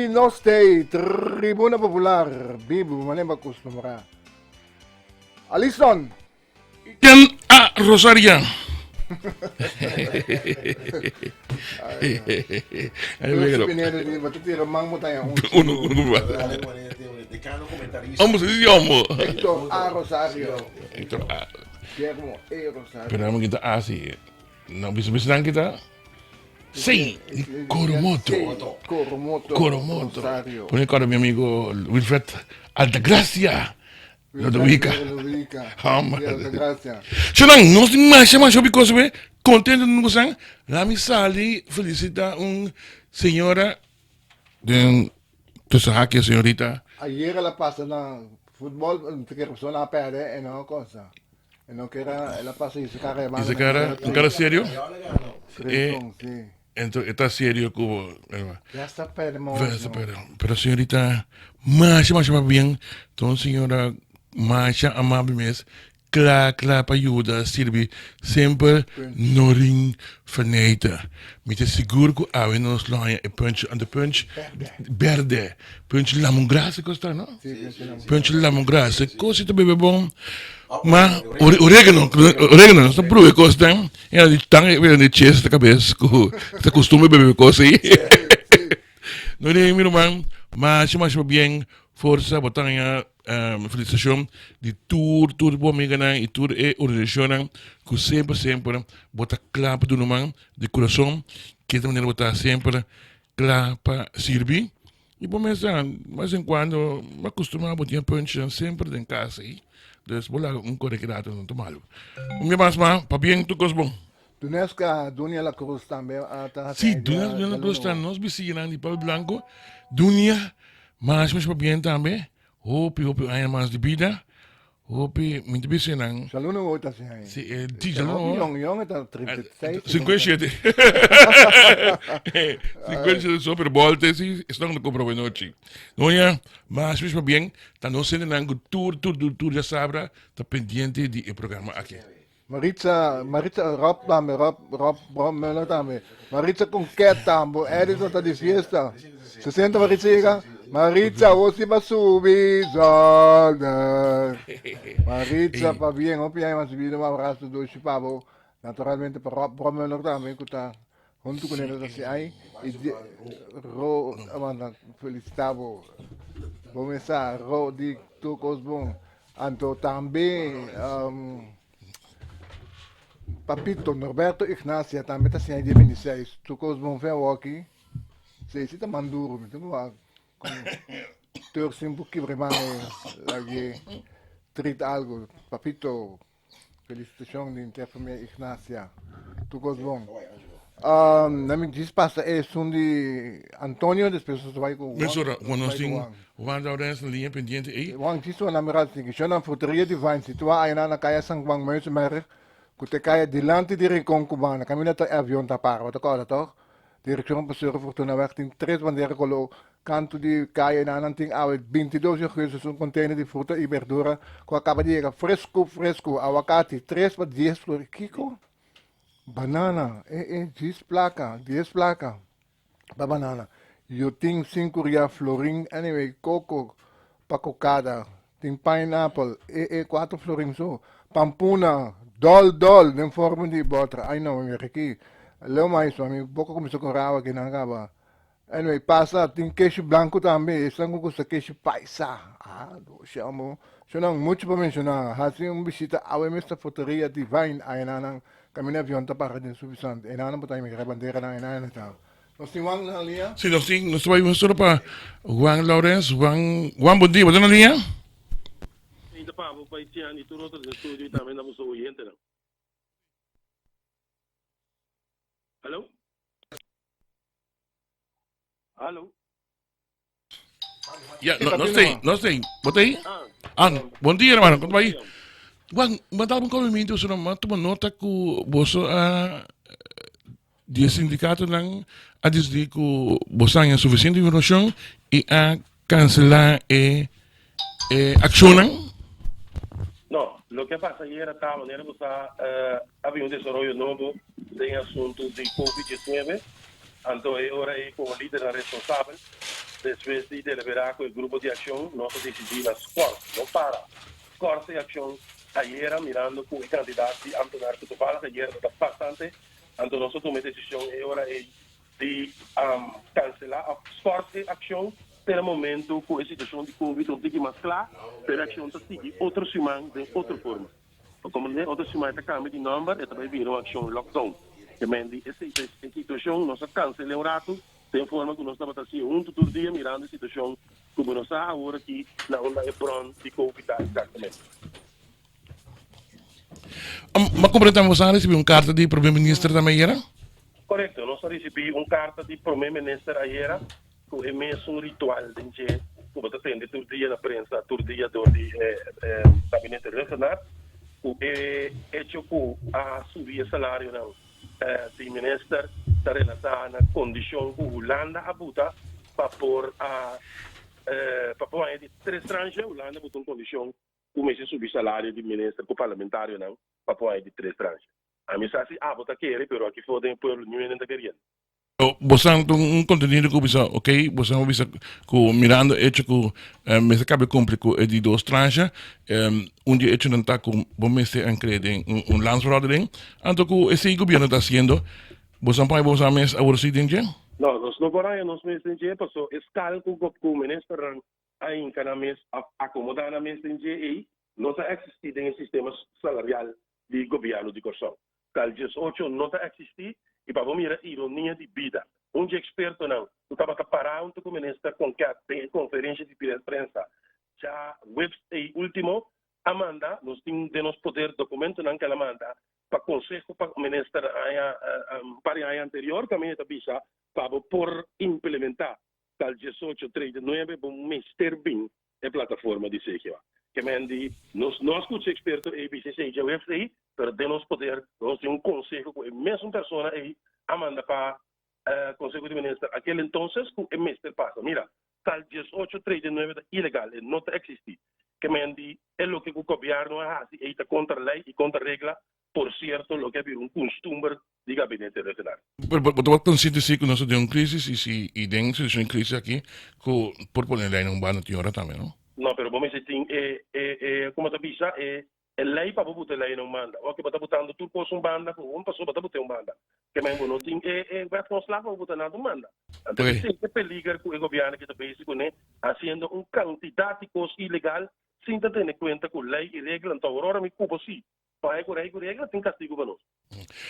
nos tei Tribuna Popular, bibu manera kustumbrá. Alison! Ken a Rosaria? Uno, uno, Vamos, idioma. Héctor A. Rosario. Héctor A. Guillermo E. Rosario. Pero amo kita A sí. No, bisa bisa dan kita. Sí, Coromoto. Coromoto. Coromoto. Rosario. Pone cara mi amigo Wilfred Altagracia. Ludovica. Ludovica. Hombre. Sí, Altagracia. Shonan, nos tin masha masha hopi cosa be. Contento nun kusan. La mi sali felicita un señora den tussen haakjes señorita. Ayer el a pasa na futbol, te quiero persona a perde e no cosa. E no quiera, el a pasa y su cara Y su cara, un cara serio. Eh, sí. Entonces, está serio como. Ya está perde, mo. Pero, pero señorita, masha masha bien. Entonces, señora, masha amable mes. Kla kla pa yuda sirbi semper Norin Faneyte. Mi ta sigur ku awe nos lo haña e punch ante punch berde. Punch lamongras e kos ta no? Punch lamongras e kos si ta bebe bon. Ma oregano, oregano nos ta prueba e kos tan. E di tan e di ches ta kabes ku ta kustumber bebe kos ei. Norin mi ruman masha masha pabien forsa bo ta haña. Felicitacion di tur tur bo amiganan y tur e organisacionnan cu semper semper bo ta cla pa duna man di curason ke ta manera bo ta semper cla pa sirbi y bo mes ta mas en cuando bo a costuma bo tin e punchnan semper den cas ey dus bo laga un kore keda no ta malo un bia mas ma pabien tur cos bon. Duneska Dunia La Cruz tambe a ta Si, Dunia La Cruz ta nos bisiñanan di Pueblo Blanco. Dunia, mas mas pabien tambe. Hopi, hopi aña mas di bida. Hopi, mi ta bisa nan. Shaluna hoy ta si aña. Si, eh, di Shaluna hoy. Yong, yong ta 36. 57. 57 so, pero bolte si, esnan no compra buenochi. Dunia, mas mas pabien, ta nos hendenan ku tur, tur, tur, tur ya sabra ta pendiente di e programa aki. Maritza, Maritza, Rob tambe, Rob, Rob, Rob Muller tambe. Maritza con ket tambo, Edison ta di fiesta. Se sienta Maritza llega? Maritza, vos si va subi zolder. Maritza, pa bien, hopi aña mas vida, un abrazo dushi pa bo. Naturalmente pa Rob, Rob Muller tambe, ku ta huntu ku nene ta si ai. Y di, Ro, amanda, felicita bo. Bo mesa, Ro di tur kos bon. Anto tambe Papito Norberto Ignacia tambe ta siña dia 26. Tur kos bon fe awoki. Sey si ta man duro mi ta wak kon tur sin por kibra e man ei lag'e trit algo. Papito felicitacion di henter famia Ignacia. Tur kos bon. Na mi djis pasa esun di Antonio despues nos ta bai ku Juan. Mesora Juan nos tin Juan Laurens na liña pendiente ei. Juan djis ora mi rato tin shon nan Fruteria Divine situa ayina na kaya San Juan Muizenberg ku ta kaya dilanti di Rincon Cubana kaminda ta e avion ta para bo ta kòrda tòg direkshon pa Cerro Fortunaweg tin tres bandera koló kantu di kaya ayina nan tin awe 22 di augustus un container di fruta i berdura ku a kaba di yega fresku fresku awakati tres pa dies flor kiko Banana, e e djis plaka, dies plaka pa banana. Yo tin sinku ria florin, anyway, koko pa kokada, tin pineapple, e e kuater florin so. Pampuna, dòl dòl den forma di bòter. Ai no, mi riki. Leu mais, mi boka kuminsá ku rawa kinan kaba. Anyway, pasa, tin keshi blanku tambe, esnan ku gusta keshi paisa. Ah, doshi amo. Shonnan, muchu pa menshoná. Hasi un bishita awe mes ta Fruteria Divine, ayananan kaminda avion ta para den Suffisant. Enanan bo ta mira banderanan enanan ta. Nos tin Juan na liña? Si, nos tin. Nos ta bai solo pa Juan Laurens. Juan, Juan, bon dia. Bo ta na liña? Mi ta pa bo, pa Etienne i tur otro den studio i tambe na boso oyentenan. Hallo? Hallo? Ja, no, no sei, no sei. Bo ta ahí? Ah, bon dia, hermano. Kon bai? Juan, ma dal un kompliment so ma tuma nota ku boso a di e sindikatonan a disidí ku boso haña sufisiente informashon i a kanselá e e akshonnan. No, loke a pasa ayera ta manera bo sa a bin un desaroyo nobo den e asuntu di Covid 19, anto e ora ei komo lidernan responsabel. Despues di deliberá ku e grupo di akshon, nos a disidí na skòrs, no para, skòrs e akshon ayera mirando ku e kantidat di ámtenar ku toevallig ayera ta bastante, anto nos a tuma e desishon e ora ei di kanselá òf skòrs e akshon te na momentu ku e situashon di covid ta un tiki mas kla, pero e akshon ta sigui otro siman den otro forma. Komo den otro siman e ta kambia di nòmber, e ta bai bira un akshon lockdown. Ke men di esei ta e situashon, nos a kansel'é un ratu den forma ku nos tabata hasié huntu tur dia mirando e situashon ku bo no sa awor aki na unda e bron di covid ta eksaktamente. Ma komprende tambe boso a risibí un karta di prome minister tambe ayera? Korekto, nos a risibí un karta di prome minister ayera ku e mesun ritual den dje ku bo ta tende tur dia na prensa, tur dia dor di e gabinete Rhuggenaath, ku e echo ku a subi e salarionan di minister ta relatá na kondishon ku Hulanda a buta pa por a pa por haña di tres tranche, Hulanda a buta un kondishon ku mester subi salario di minister ku parlamentarionan pa por haña di tres tranche. Ami sa si abo ta kere pero aki for den e pueblo niun hende ta keriendo. Bosan ta un kontenido ku bisa ok, bosan a bisa ku mirando echo ku mester kabe kumpli ku e di dos tranche, un di e echonan ta ku bo mester a krea den un landsverordening, anto ku esei gobierno ta hasiendo, bosan por haña bosan mes awor si den dje? No, nos no por haña nos mes den dje, paso e skal ku ku ministernan a hinka nan mes òf akomodá nan mes den dje ei no ta eksistí den e sistema salarial di gobièrnu di Kòrsou. Tal 18 no ta eksistí i pa bo mira ironia di bida, un dje ekspertonan ku tabata pará huntu ku minister Konket den e konferensha di prensa dja webs ei último a manda, nos tin den nos poder dokumentonan ku el a manda pa konseho pa minister aña un par di aña anterior kaminda e ta bisa pa bo por implementá tal 18 39 bo mester bin e plataforma di CGA. Ke men di nos no a skucha eksperto ei bisa esei djaweps ei, pero den nos poder nos tin un konseho ku e mesun persona ei a manda pa Konseho di Minister akel entonces ku e mester pasa. Mira, tal 18 39 ta ilegal, e no ta eksistí. Ke men di e loke ku gobièrnu a hasi ei ta kontra lei i kontra regla, por sierto loke a bira un kustumber di gabinete regional. Pero bo tabata konsiente si ku nos ta den un krisis i si i den situashon di krisis aki ku por pone lei na un banda tin ora tambe no? No, pero bo mester tin e e e komo ta bisa e e lei pa bo buta e lei na un banda. Oke bo ta butando tur kos un banda ku un pasobra bo ta buta un banda. Ke men bo no tin e e wetgrondslag pa bo buta nada un banda. Anto esei ta e peliger ku e gobièrnu aki ta bezig kuné hasiendo un kantidat di kos ilegal sin ta tene kuenta ku lei i regla. Anto awor ora mi kubo si Pae ku rei ku regla tin kastigu pa nos.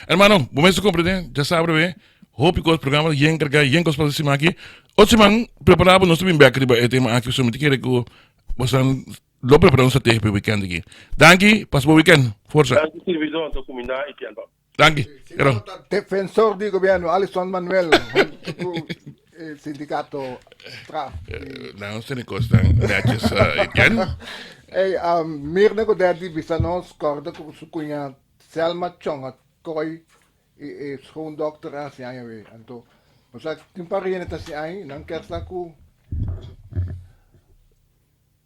Hermano, bo mester comprende, dja sabra we, hopi cos, programa yen carga, yen cos pasa siman aki. Otro siman, prepara bo, nos ta bin bek riba e tema aki, so mi ta kere cu bosan lo prepara un strategia pa e weekend aki. Danki, pasa bo weekend. Forsa. Danki servidor, anto cuminda y tiempo. Danki. Pero. Defensor di gobierno, Alison Manuel, hunto cu e sindicato straf. Nan nos tene cosnan netjes, Etienne. Ey, Mirna Godet di bisa nos corda cu su cuña Selma Chong a coy e e schoondokter a haci aña we. Anto, bo sa tin pariente ta haci aña, nan kier sa cu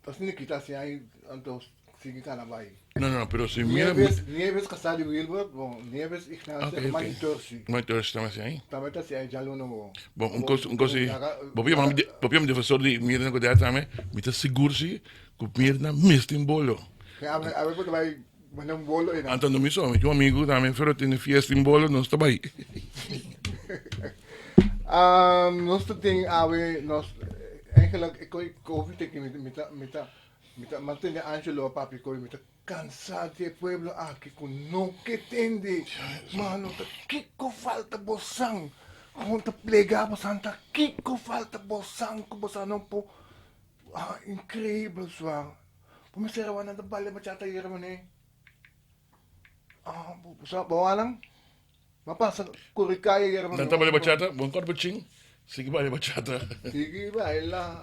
Ta sneaky ta haci aña anto sigui cana bay. No, no, pero si mira. Nieves, Nieves casá di Wilbert, bon, Nieves Ignacio, okay, okay. Mike Tursi. Mike Tursi tambe haci aña. Tambe ta haci aña djaluna bo. Bon, un cos, un cos si, bo pia mami, bo pia mi defensor di Mirna Godet tambe, mi ta sigur si cu Mirna mes tin bolo. Awe, awe bo ta bay manda un bolo eynan. Anto no mi so, mi tin un amigo tambe, pero tin fiesta tin bolo, nos ta bay. Nos ta tin awe nos eigenlijk e koe covid aki mi ta mi ta mi ta mantene Angelo a papia koe mi ta kansa di e pueblo aki ku no ke tende mano ta kiko falta bosan kon ta plega bosan ta kiko falta bosan ku bosan no por ah increibel sua bo mester a wak nan ta bale bachata ayera mane ah bo wak nan. Ma pasa kuri kaya yera Nan ta baila bachata, bon kòrda chin, sigui baila bachata. Sigui baila,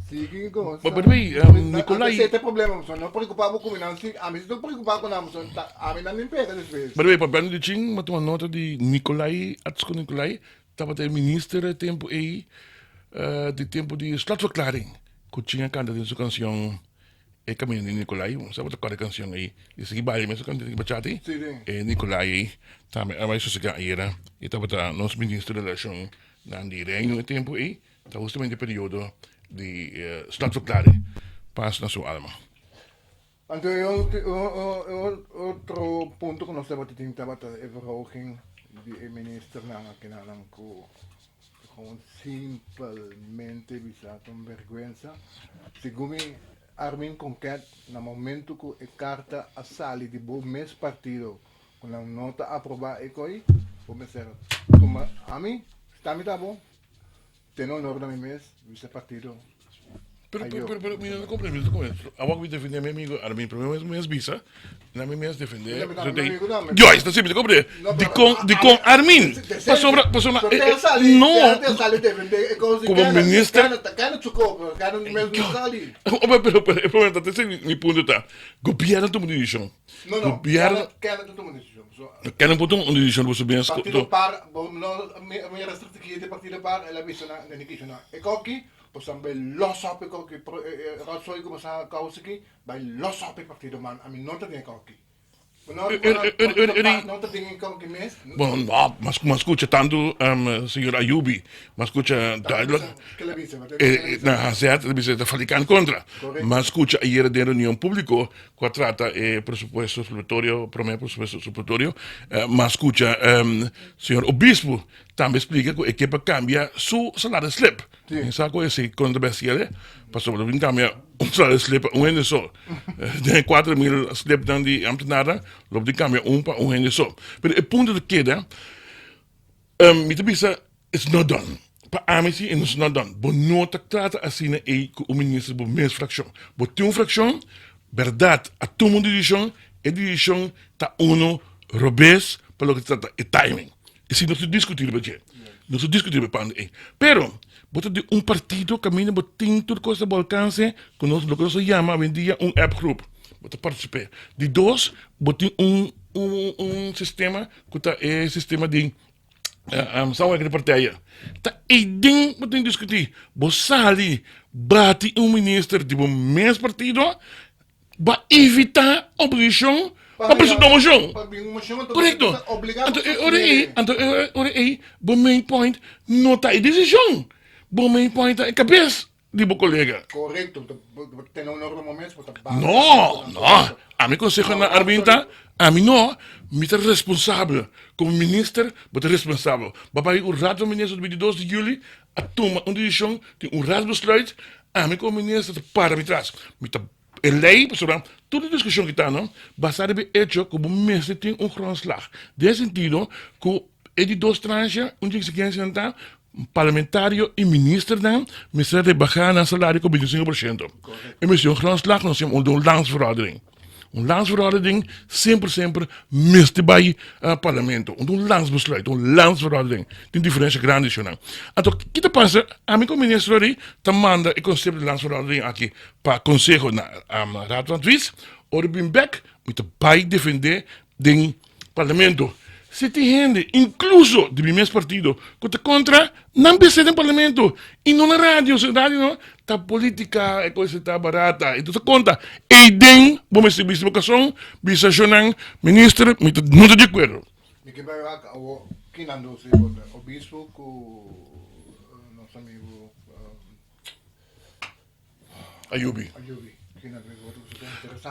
sigui gosa. But by the way, Nicolai. Ese ta e problema, so no preocupa bo ku mi nan si, ami si ta preocupa ku nan, so ami nan min pega despues. By the way, papiando di chin, mi a tuma nota di Nicolai, Atsko Nicolai, tabata e minister e tempu ei, di tempu di slotverklaring, ku chin a kanta den su kanshon. E camino di Nicolai, bo sa bo ta corda e cancion ei, di sigui baile mesun cantidad di bachata ei? Sí, sí. E Nicolai ei tambe a bai sosega ayera, e tabata nos ministro di relacion nan di Reino e tempo ei. Ta hustamente e periodo di slotverklaring. Pas na su alma. Anto e otro punto ku nos tabata tin tabata e verhoging di e ministernan akinanan ku gewoon simpelmente bisa ta un bergwensa. Segun mi Armin Konket na momento ku e karta a sali di bo mes partido ku nan no ta aproba e koi bo mester tuma ami sta mi ta bo tene honor na mi mes bisa partido Pero, pero, pero, pero, mi no comprende, mi no comprende. Awor mi defende mi amigo Armin, pero mi mes bisa, na mi mes defende. Yo, está sí, mi comprende. Di con, di con Armin. Pasobra, pasobra, no. Como minister. Pero, pero, pero, el problema ta, mi punto ta, gobierno toma decisión. No, no, Gobierno. Kende ta tuma decisión? So, Kende por tuma un decisión bo su mes? Partido par, bo no, mi, mi restringí de partido par, el a bisa na, na Nicky na. E koki, bo san bai los op e koki, pro, e, e, rotzooi ku bo sa kousa ki, bai los op e partido man, ami no ta den e koki. Bo no, Er, er, er, er, er, no ta den e koki mes. Bon, no, mas, mas skucha tantu um, señor Ayubi, mas skucha duidelijk. Ke la bisa? Eh, na hazet, el a bisa ta falikan kontra. Correcto. Mas skucha ayer den reunion públiko, Cu a trata e presupuesto supletorio, prome presupuesto supletorio, ma scucha señor Obispo tambe splica cu e ke pa cambia su salario slip. Mi sa cu esey controversial e, pasobra lo bin cambia un salario slip pa un hende so. Den e 4000 slipnan di ambtenaarnan lo bin cambia un pa un hende so. Pero e punto ta keda, mi ta bisa It's not done. Pa ami si it's not done. Bo no ta trata asina ei ku un minister di bo mes frakshon. Bo tin un frakshon, bèrdat a tuma un desishon, e desishon ta unu robes pa loke ta trata e timing. Esei no ta diskutí riba dje. No ta diskutí riba e pando ei. Pero bo ta di un partido kaminda bo tin tur kos na bo alkanse ku nos loke nos ta yama awendia un appgroep. Bo ta partisip'é. Di dos, bo tin un un un sistema ku ta e sistema di Samenwerking di partijen. Ta eiden bo tin diskutí. Bo sali bati un minister di bo mes partido pa evitá oposishon pa presentá un moshon. Korekto. Anto e ora ei, anto e ora ei bo main point no ta e desishon. Bo main point ta e kabes. di bo kolega. Korekto, bo ta tene honor na bo mes, bo ta basa. No, no. Ami konseho na Armin ta, ami no, mi ta responsabel. Komo minister, bo ta responsabel. Bo a bai un raad van ministers 22 di juli a tuma un desishon, tin un raadsbesluit, ami komo minister ta para mi tras. Mi ta e lei, pasobra tur e diskushon ki ta no, basa riba e echo ku bo mester tin un grondslag. Den e sentido ku e di dos tranche, un di eksigensianan ta, Parlamentario y ministernan mester rebaha nan salario cu 25%. E mester un grondslag, nos tin un landsverordening. Un landsverordening semper semper mester bay parlamento. Un landsbesluit, un landsverordening. Tin diferencia grandi eshonan. Anto, ki ta pasa? Ami como ministro ri ta manda e concepto di landsverordening aki pa conseho na Raad van Advies. Ora bin bek, mi ta bay defende den Parlamento. Si tin hende, incluso di mi mes partido, cu ta contra, nan bisa den Parlamento y no na radio. Si radio no, ta politica, e cosa ta barata. Y ta conta, eyden bo mester bisa bo cason, bisa shownan, minister, mi ta no ta di acuerdo. Mi ke bai wak awo kinan dos e bota, obispo cu nos amigo. Ayubi.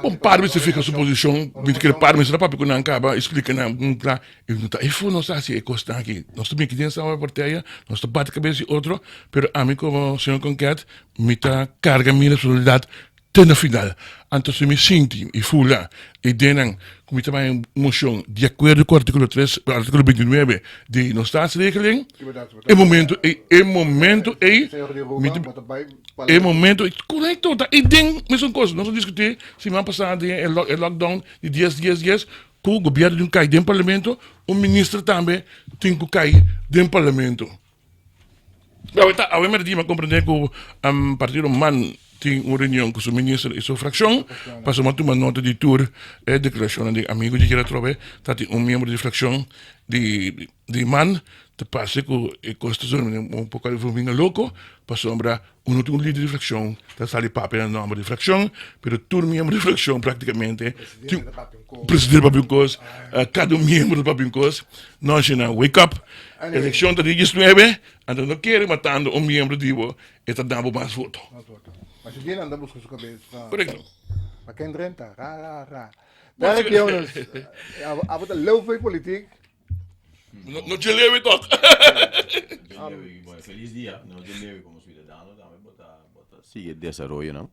Bon par mester fija su posicion, mi ta kere par mester a papia ku nan kaba i splika nan un kla, i no ta efo nos ta hasi e kosnan aki, nos ta miki den sama partij, nos ta bati kabes di otro, pero ami komo señor Konket mi ta karga mi responsabilidat te na final, anto si mi sinti i fula i den nan ku mi ta bai un mocion di akuerdo ku artikulo tres, artikulo bintinuebe di nos staatsregeling, e momento ei, e momento ei mi ta. E momento ei, korekto, ta ei den mesun kos. Nos a diskutí siman pasá den e lockdown di dies, dies, dies, ku gobièrnu tin ku kai den parlamento, un minister tambe tin ku kai den parlamento. Awe ta, awe mèrdia mi a komprendé ku partido man tin un reunion ku su minister i su frakshon, pasobra mi a tuma nota di tur e deklarashonnan di amigu di Gerard Trobe, ta tin un miembro di frakshon di man. Ta parse ku e kos ta zona un poko algo minga loko, pasobra uno tin un lider di frakshon ta sali papia na nòmber di frakshon, pero tur miembro di frakshon praktikamente tin presidente ta papia un kos, kada un miembro ta papia un kos. No asina, wake up, elekshon ta di diesnuebe, anto no kere matando un miembro di bo e ta da bo mas voto. Korekto. No, no te lewe toch. Bueno, feliz dia. No te lewe como ciudadano también bota bota sigue desarrollo, ¿no?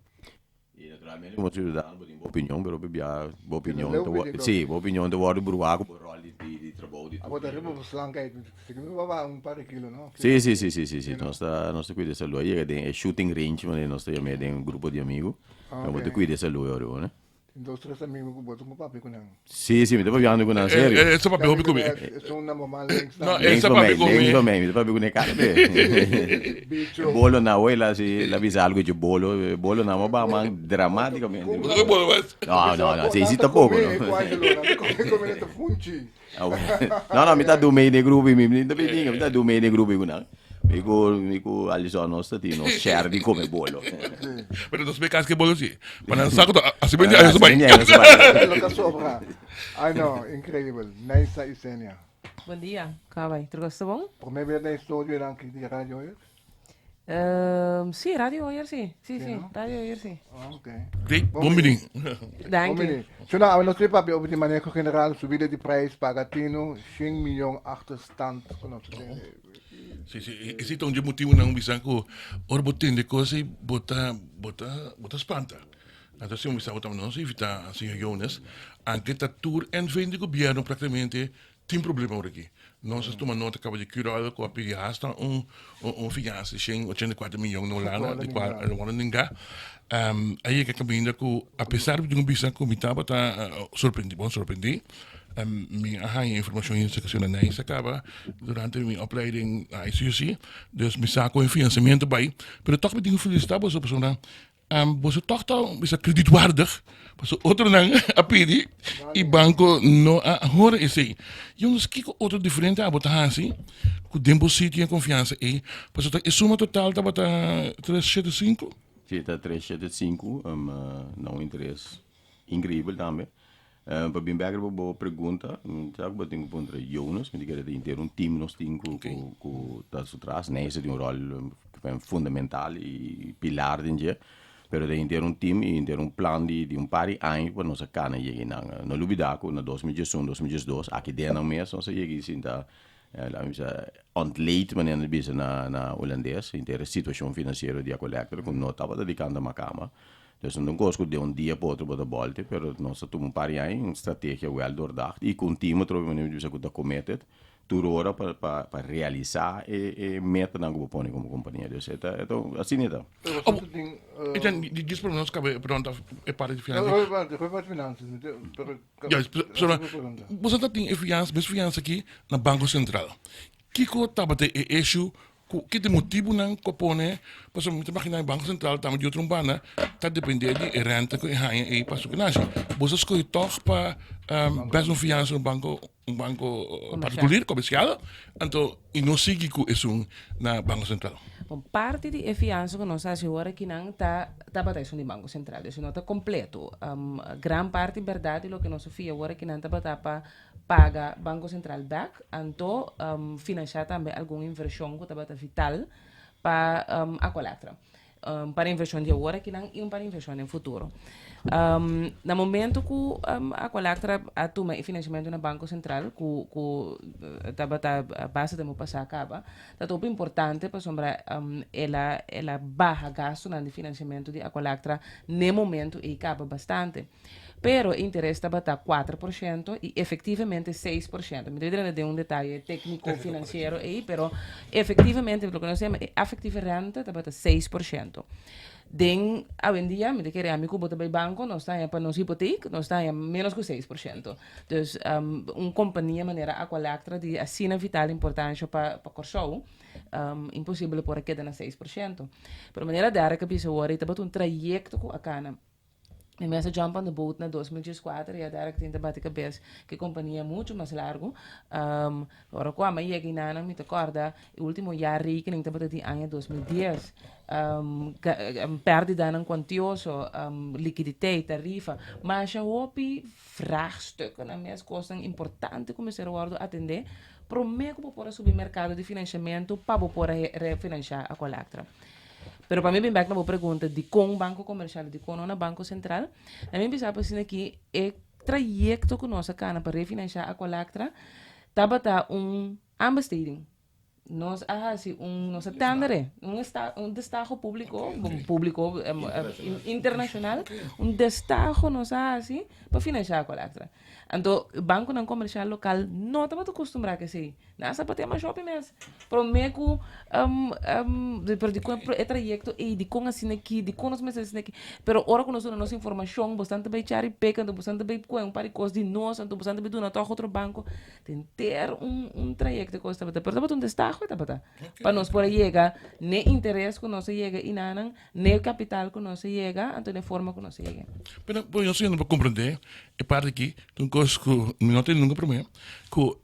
Y naturalmente como ciudadano bo tin bo opinión, pero bia bo opinión te wo, sí, bo opinión te wordo bruha ku bo rol di di di trabou di Abo ta riba bo slanka ei, sigur bo ba un par di kilo, no? Sí, sí, sí, sí, sí, sí. Nos ta nos ta cuida salud. A yega den e shooting range manera nos ta yam'é den un grupo di amigo. Bo ta cuida e salud ahora, no? Tin dos tres amigo ku bo ta ku papia ku nan. Sí, sí, mi ta papiando ku nan, serio. E sa papia hopi ku mi. Esun na mama links No, tambe. e Links sa pa papia mi, ku mi. links pa mi, mi ta papia ku ne kada be. Bicho. Bolo na hoy la si la bisa algo dje bolo, bolo na mo ba man dramaticamente. Bo ta bolo mas. No, no, no, si si tampoco no. Ku Angelo, nan ta kome kome nan ta funchi. No, no, mi ta du mee den grupo, mi mi ta bini, mi ta du mee den grupo ku nan. Mi ku mi ku Alison nos ta tin nos share di come bolo. Pero nos be kas ke bolo si. Pa nan sa ku ta asi bende aña su bai. Lo ka sobra. Ay no, increíble. Naisa Isenia. Bon dia, kaba bai? Tur kos ta bon? Prome bes na estudio nan ki di Radio Hoyer? Sí, Radio Hoyer sí. Sí, sí, Radio Hoyer sí. Ok. Great, bon bini. Dank je. Chuna, awe nos papia over di maneho general, subida di prijs, paga tino, 100 miljoen achterstand. Sí, sí, ese ta un dje motibonan bisa ku ora bo tende kos ei bo ta bo ta bo ta spanta. Anto si bo bisa bo ta nos invita señor Jonas, anke ta tur NV di gobierno praktikamente tin problema ora aki. Nos a tuma nota kaba di Curoil ku a pidi hasta un un fiansa di shen ochenta i kuater miyon na Hulanda di kual a wòrdu ningá. A yega kaminda ku apesar di un bisa ku mi tabata sorprendí, bon sorprendí, Mi a haña informashon i sekushon na Nijs a kaba durante mi opleiding na ICUC. Dus mi sa ku e finansiamentu bai. Pero tòg mi tin ku felisitá boso pasobra boso tòg ta bisa kredietwaardig. Pasobra otronan a pidi i banko no a hora esei. Jongens, kiko otro diferente abo ta hasi ku den bo sitio e konfiansa ei? Pasobra e suma total tabata tres shete sinku? Si, ta tres shete sinku, na un interes Increíbel tambe. Pa bin bek riba bo pregunta, mi sa ku bo tin ku puntra Jonas, mi ta kere ta henter un team nos tin ku ku ku ta su tras. Neysa tin un ròl fundamental i pilar den dje, pero ta henter un team i henter un plan di di un par di aña pa nos a kana yega einan. No lubida ku na 2011, 2012 aki den nan mes nos a yega i sinta laat mi bisa ontleed manera nan ta bisa na na hulandes, henter e situashon finansiero di Aqualectra ku no tabata di kanta makama. Dus no ta un kos ku den un dia pa otro bo ta bòlti, pero nos ta tuma un par di aña, un strategia wèl doordacht i ku un team atrobe manera mi ta bisa ku ta committed tur ora pa pa pa realisá e e metanan ku bo pone komo kompania. Dus e ta e ta asina e ta. Pero boso ta tin. Etienne, di djis por nos kaba e pregunta e parti di finansa. E parti di finansa, pero. Ja, pero boso ta tin e fiansa, mes fiansa aki na Banko Sentral. Kiko tabata e issue Ku ki ta e motibunan ku a pone? Pasobra mi ta imaginá e Banko Sentral tambe di otro un banda ta dependé di e renta ku e haña ei pa su ganashi. Boso a skohe tòg pa bes un fiansa un banko un banko partikulir, komersial, anto i no sigui ku esun na Banko Sentral. Bon, parti di e fiansa ku nos a hasi ora kinan ta tabata esun di Banko Sentral, dus no ta kompleto. Gran parti bèrdat di loke nos a fia ora kinan tabata pa paga Banco Central bek, anto financiá tambe algun invershon ku tabata vital pa Aqualectra. Un par invershon di awor akinan i un par invershon den futuro. Na momento ku Aqualectra a tuma e financiamentu na Banco Central ku ku tabata basta tempu pasá kaba, ta hopi importante pasobra el a el a baha gastunan di financiamentu di Aqualectra n'e momento ei kaba bastante. Pero e interes tabata 4% y efectivamente 6%. Mi ta drenta den un detaye tecnico financiero ey, pero efectivamente loke nos yama e afectieve rente tabata 6%. Den awendia mi ta kere ami cu bo ta bay banco nos ta haña pa nos hipoteek nos ta haña menos cu 6%. Dus un compania manera Aqualectra di asina vital importancia pa Corsou imposible por a keda na 6%. Pero manera Derek a bisa awor ey tabata un trayecto cu a cana. Mi mes a jump on the boat na 2014 y a daar tin ta bati cabes cu e compania mucho mas largo. Ora cu ami a yega eynan mi ta corda e ultimo jaarrekening tabata di aña 2010. Perdidanan cuantioso, liquiditeit, tarifa, masha hopi vraagstukken mes, cosnan importante cu mester a wordo atende prome cu bo por a subi mercado di financiamento pa bo por a refinancia Aqualectra. Pero pa mi bin bek na bo pregunta dikon Banko Komersial i dikon no na Banko Sentral, na mi bisa bo asina ki e trayekto ku nos a kana pa refinansiá Aqualectra tabata un aanbesteding. Nos a hasi un, nos a tendere, un esta, un destaho públiko, públiko internashonal, un destaho nos a hasi pa finansiá Aqualectra. Anto bankonan komersial lokal no tabata kustumbrá ku esei. Nan sa patea mas hopi mes. Prome ku pero dikon e trayekto ei, dikon asina aki, dikon nos mester asina aki. Pero ora ku nos duna nos informashon, bosnan ta bai cherry pick, anto bosnan ta bai kohe un par di kos di nos, anto bosnan ta bai duna tòg otro banko. Ta henter un trayekto kos tabata. Pero tabata un destaho e tabata. Pa nos por a yega n'e interes ku nos a yega inanan, n'e kapital ku nos a yega, anto n'e forma ku nos a yega. Pero bo yo no por komprendé e parti aki, ta un kos ku mi no tende nunka promé, ku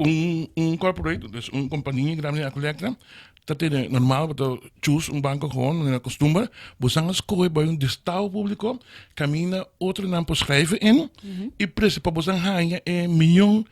Un un corporate, dus un compania grandi na Aqualectra, ta tene normal bo ta choose un banco gewoon manera costumber, bo san a scoge bay un destaho publico caminda otronan por schrijven in y prese pa bo san haya e miyon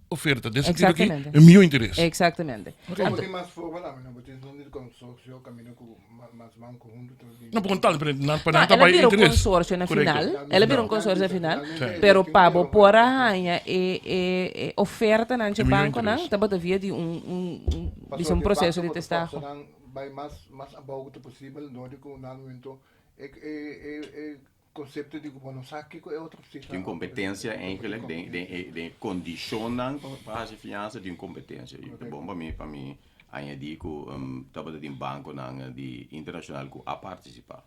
oferta, den sentido ki Exactamente. e miyon interes. Exactamente. Como tin mas forma tambe, no? Bo tin un consorcio caminda cu mas banco hunto ta bin. No, por contal, pero nan, pa No, nan ta el a bay bira un interes. consorcio na Correcto. final. El a bira un consorcio na final. Sí. Pero pa bo por a haña e, e, e ofertanan dje E miyo banconan, interes. tabata via di un, un, un, bisa un proceso di testaho. Nan bay mas, mas abou ku ta posibel, dor di ku nan momento e, e, e, e concepto di ku bo no sa kiko e otro precisa. Tin competencia eigenlijk den, den, e, den e condicionnan pa, pa haci fianza tin competencia. Y ta bon pa mi, pa mi añadi ku tabata tin banconan di internacional ku a participa.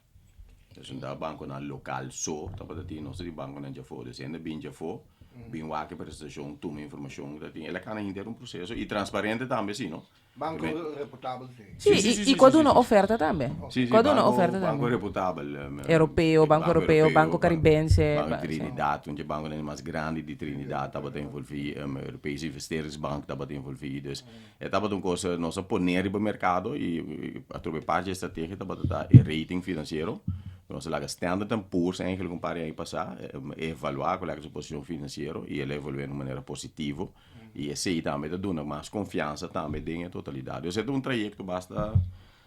Dus no ta banconan local so tabata tin, nos ta tin banconan djafó. Dus hende bin djafó, bin wak e presentacion, tuma informacion ku ta tin. El a cana henter un proceso y transparente tambe si no. Banco reputabel si. Sí, Sí, sí, y sí, cu a sí, duna sí. oferta tambe. Sí, sí, Cu a duna banco, oferta banco tambe. reputabel. Europeo, Banco Europeo, Banco Caribense, Banco ba- sí. Trinidad, un dje banconan mas grandi di Trinidad tabata envolví, Europese Investeringsbank tabata envolví. Dus e tabata un cosa, nos a pone riba mercado y atrobe parti dje estrategia tabata ta e rating financiero. Nos a laga Standard and Poor's eigenlijk un par di aña pasá evaluá cu laga su posicion financiero y el a evalu'é na un manera positivo. I esei tambe ta duna mas konfiansa tambe den e totalidat. Dus e ta un trayekto basta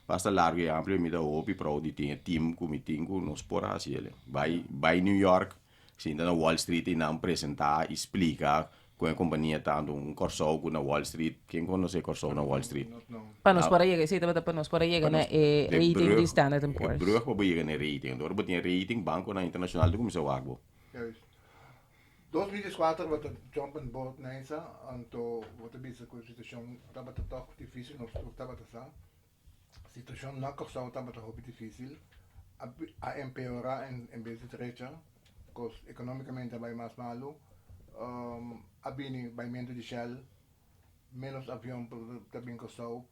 basta largu i amplio i mi ta hopi proud di tin e team ku mi tin ku nos por hasi el. Bai bai New York, sinta na Wall Street i nan presentá i splika kon e kompania ta anto un Kòrsou ku na Wall Street, ken konosé Kòrsou na Wall Street? Pa nos por a yega, esei tabata pa nos por a yega na e rating di Standard and Poor's. E brug pa bo yega na e rating. Ora bo tin e rating, bankonan internashonal ta kuminsá wak bo. 2004 bo ta jump on board Nijsa, anto bo ta bisa ku e situashon tabata tòg difísil, nos tur tabata sa. Situashon na Kòrsou tabata hopi difísil, a a empeorá en bes di drecha, kos ekonómikamente a bai mas malu, a bini baimentu di Shell, ménos avion ta bin Kòrsou,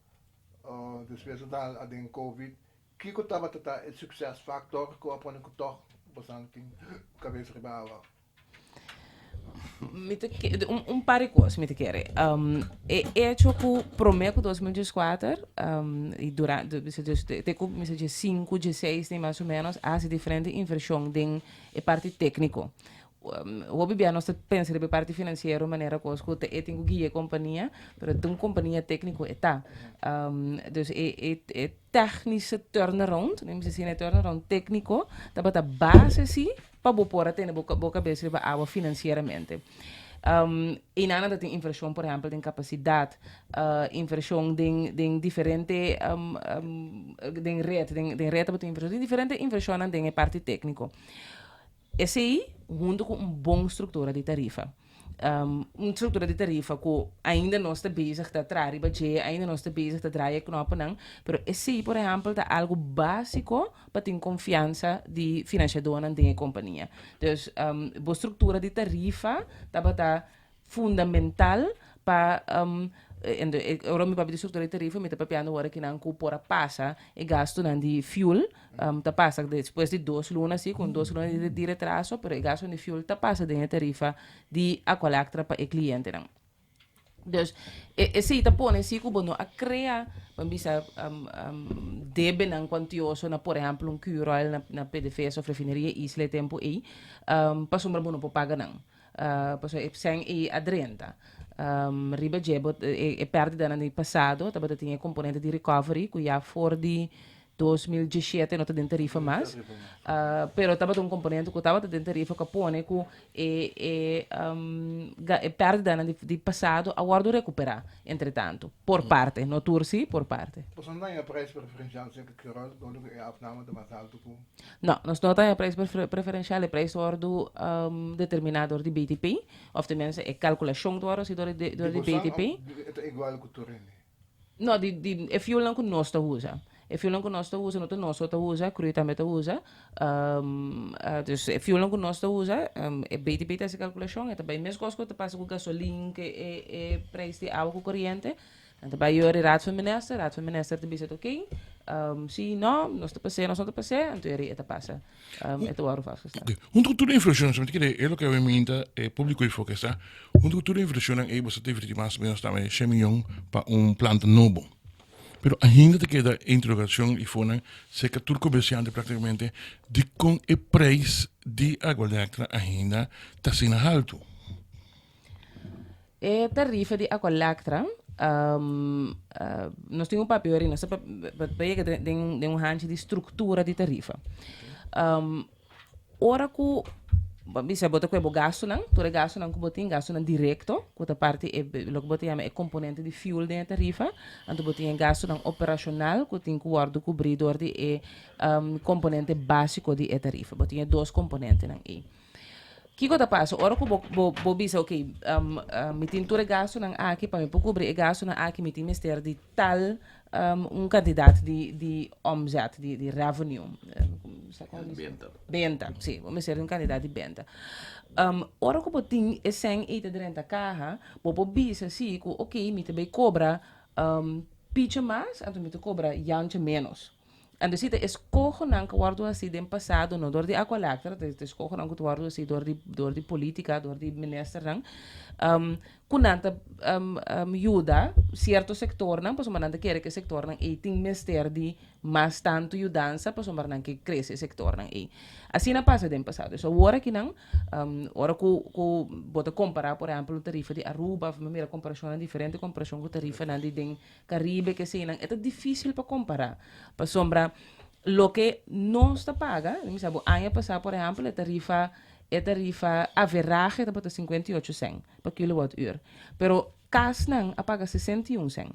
despues a dal aden covid. Kiko tabata ta e success factor ku a pone ku tòg bosan tin kabes riba awa? Mi ta ke un un par di kos mi ta kere. E echo ku promé ku 2014 i durante bisa dus te ku bisa diesinku dieseis ni mas o ménos a hasi diferente invershon den e parti tékniko. Hopi bia nos ta pensa riba e parti finansiero manera kos ku ta e tin ku guia e kompania, pero ta un kompania tékniko e ta. Dus e e e tèknische turnaround, mi bisa asina, e turnaround tékniko tabata base si pa bo por a tene bo bo kabes riba awa finansieramente. Einan nan ta tin invershon por ehèmpel den kapasidat, invershon den den diferente den ret, den ret tabata tin invershon, tin diferente invershonnan den e parti tékniko. Esei hunto ku un bon struktura di tarifa. Un struktura di tarifa ku ainda nos ta bezig ta traha riba dje, ainda nos ta bezig ta draai e knoponan, pero esei por ehèmpel ta algu básiko pa tin konfiansa di finansiadónan den e kompania. Dus bo struktura di tarifa tabata fundamental pa. Ora mi papia di struktura di tarifa mi ta papiando ora kinan ku por a pasa e gastunan di fuel ta pasa despues di dos luna si ku dos luna di retraso pero e gastunan di fuel ta pasa den e tarifa di Aqualectra pa e klientenan. Dus esei ta pone si ku bo no a krea ban bisa debenan kuantioso na por ehèmpel un Curoil na PDVSA òf Refineria Isla e tempu ei pasobra bo no por paga nan. Pasobra e sèn ei a drenta. Riba dje bo e pèrdidanan di pasado tabata tin e komponente di recovery ku ya for di 2017 no ta den tarifa mas. Pero tabata un komponente ku tabata den tarifa ku a pone ku e e e pèrdidanan di pasado a wòrdu rekuperá entretantu, por parte, no tur sí, por parte. Boso no ta haña prijs preferensial serka Curoil dor ku e afname ta mas altu ku. No, nos no ta haña prijs preferensial, e prijs ta wòrdu determiná dor di BTP, òf tenminste e kalkulashon ta wòrdu hasi dor di dor di BTP. E ta igual ku tur hende? No, di di e fuelnan ku nos ta usa. E fuelnan ku nos ta usa no ta nos so ta usa, Cru tambe ta usa. Dus e fuelnan ku nos ta usa, e BTP ta hasi kalkulashon, e ta bai meskos ku ta pasa ku gasolin, ku e e prijs di awa ku koriente. Nan ta bai yori Raad van Minister, Raad van Minister ta bisa ta oké, si, no, nos ta pas'é, nos no ta pas'é, anto yori e ta pasa, e ta wòrdu vastgesteld. Oké, huntu ku tur e inflashon, mi ta kere e loke awe minta e públiko ei foke sa, huntu ku tur e inflashonnan ei boso ta invertí mas o ménos tambe shen miyon pa un planta nobo. Pero ainda ta keda e interogashon i fonan serka tur komersiante praktikamente dikon e preis di Aqualectra ainda ta asina haltu. E tarifa di Aqualectra, nos tin un papia ori, nos ta pa yega den un hanchi di struktura di tarifa. Ora ku bo bisa bo ta kue bo gastunan, tur e gastunan ku bo tin, gastunan direkto, ku ta parti e loke bo ta yama e komponente di fuel den e tarifa, anto bo tin e gastunan operashonal ku tin ku wòrdu kubrí dor di e komponente básiko di e tarifa. Bo tin e dos komponentenan ei. Kiko ta pasa ora ku bo bo bo bisa ok mi tin tur e gastunan aki pa mi por kubri e gastunan aki mi tin mester di tal un kantidat di di omzet di di revenue Benta. Benta si bo mester di un kantidat di benta ora ku bo tin e sèn ei ta drenta kaha bo por bisa si ku ok mi ta bai kobra picha mas anto mi ta kobra yantje menos. Anto si ta eskohonan ku a wòrdu hasi den pasado, no dor di Aqualectra, ta eskohonan ku ta wòrdu hasi dor di dor di politika, dor di ministernan, ku nan ta yuda sierto sektornan pasobra nan ta kere ku e sektornan ei tin mester di mas tantu yudansa pasobra nan ke krese e sektornan ei. Asina a pasa den pasado. So awor akinan, ora ku ku bo ta kompará por ehèmpel un tarifa di Aruba, mi a mira komparashonnan diferente komparashon ku tarifanan di den Caribe keseinan e ta dificil pa compara pasobra loke nos ta paga mi sa bo aña pasa por ehempel e tarifa e tarifa averahe tabata 58 cent pa kilowatt uur pero casnan a paga 61 cent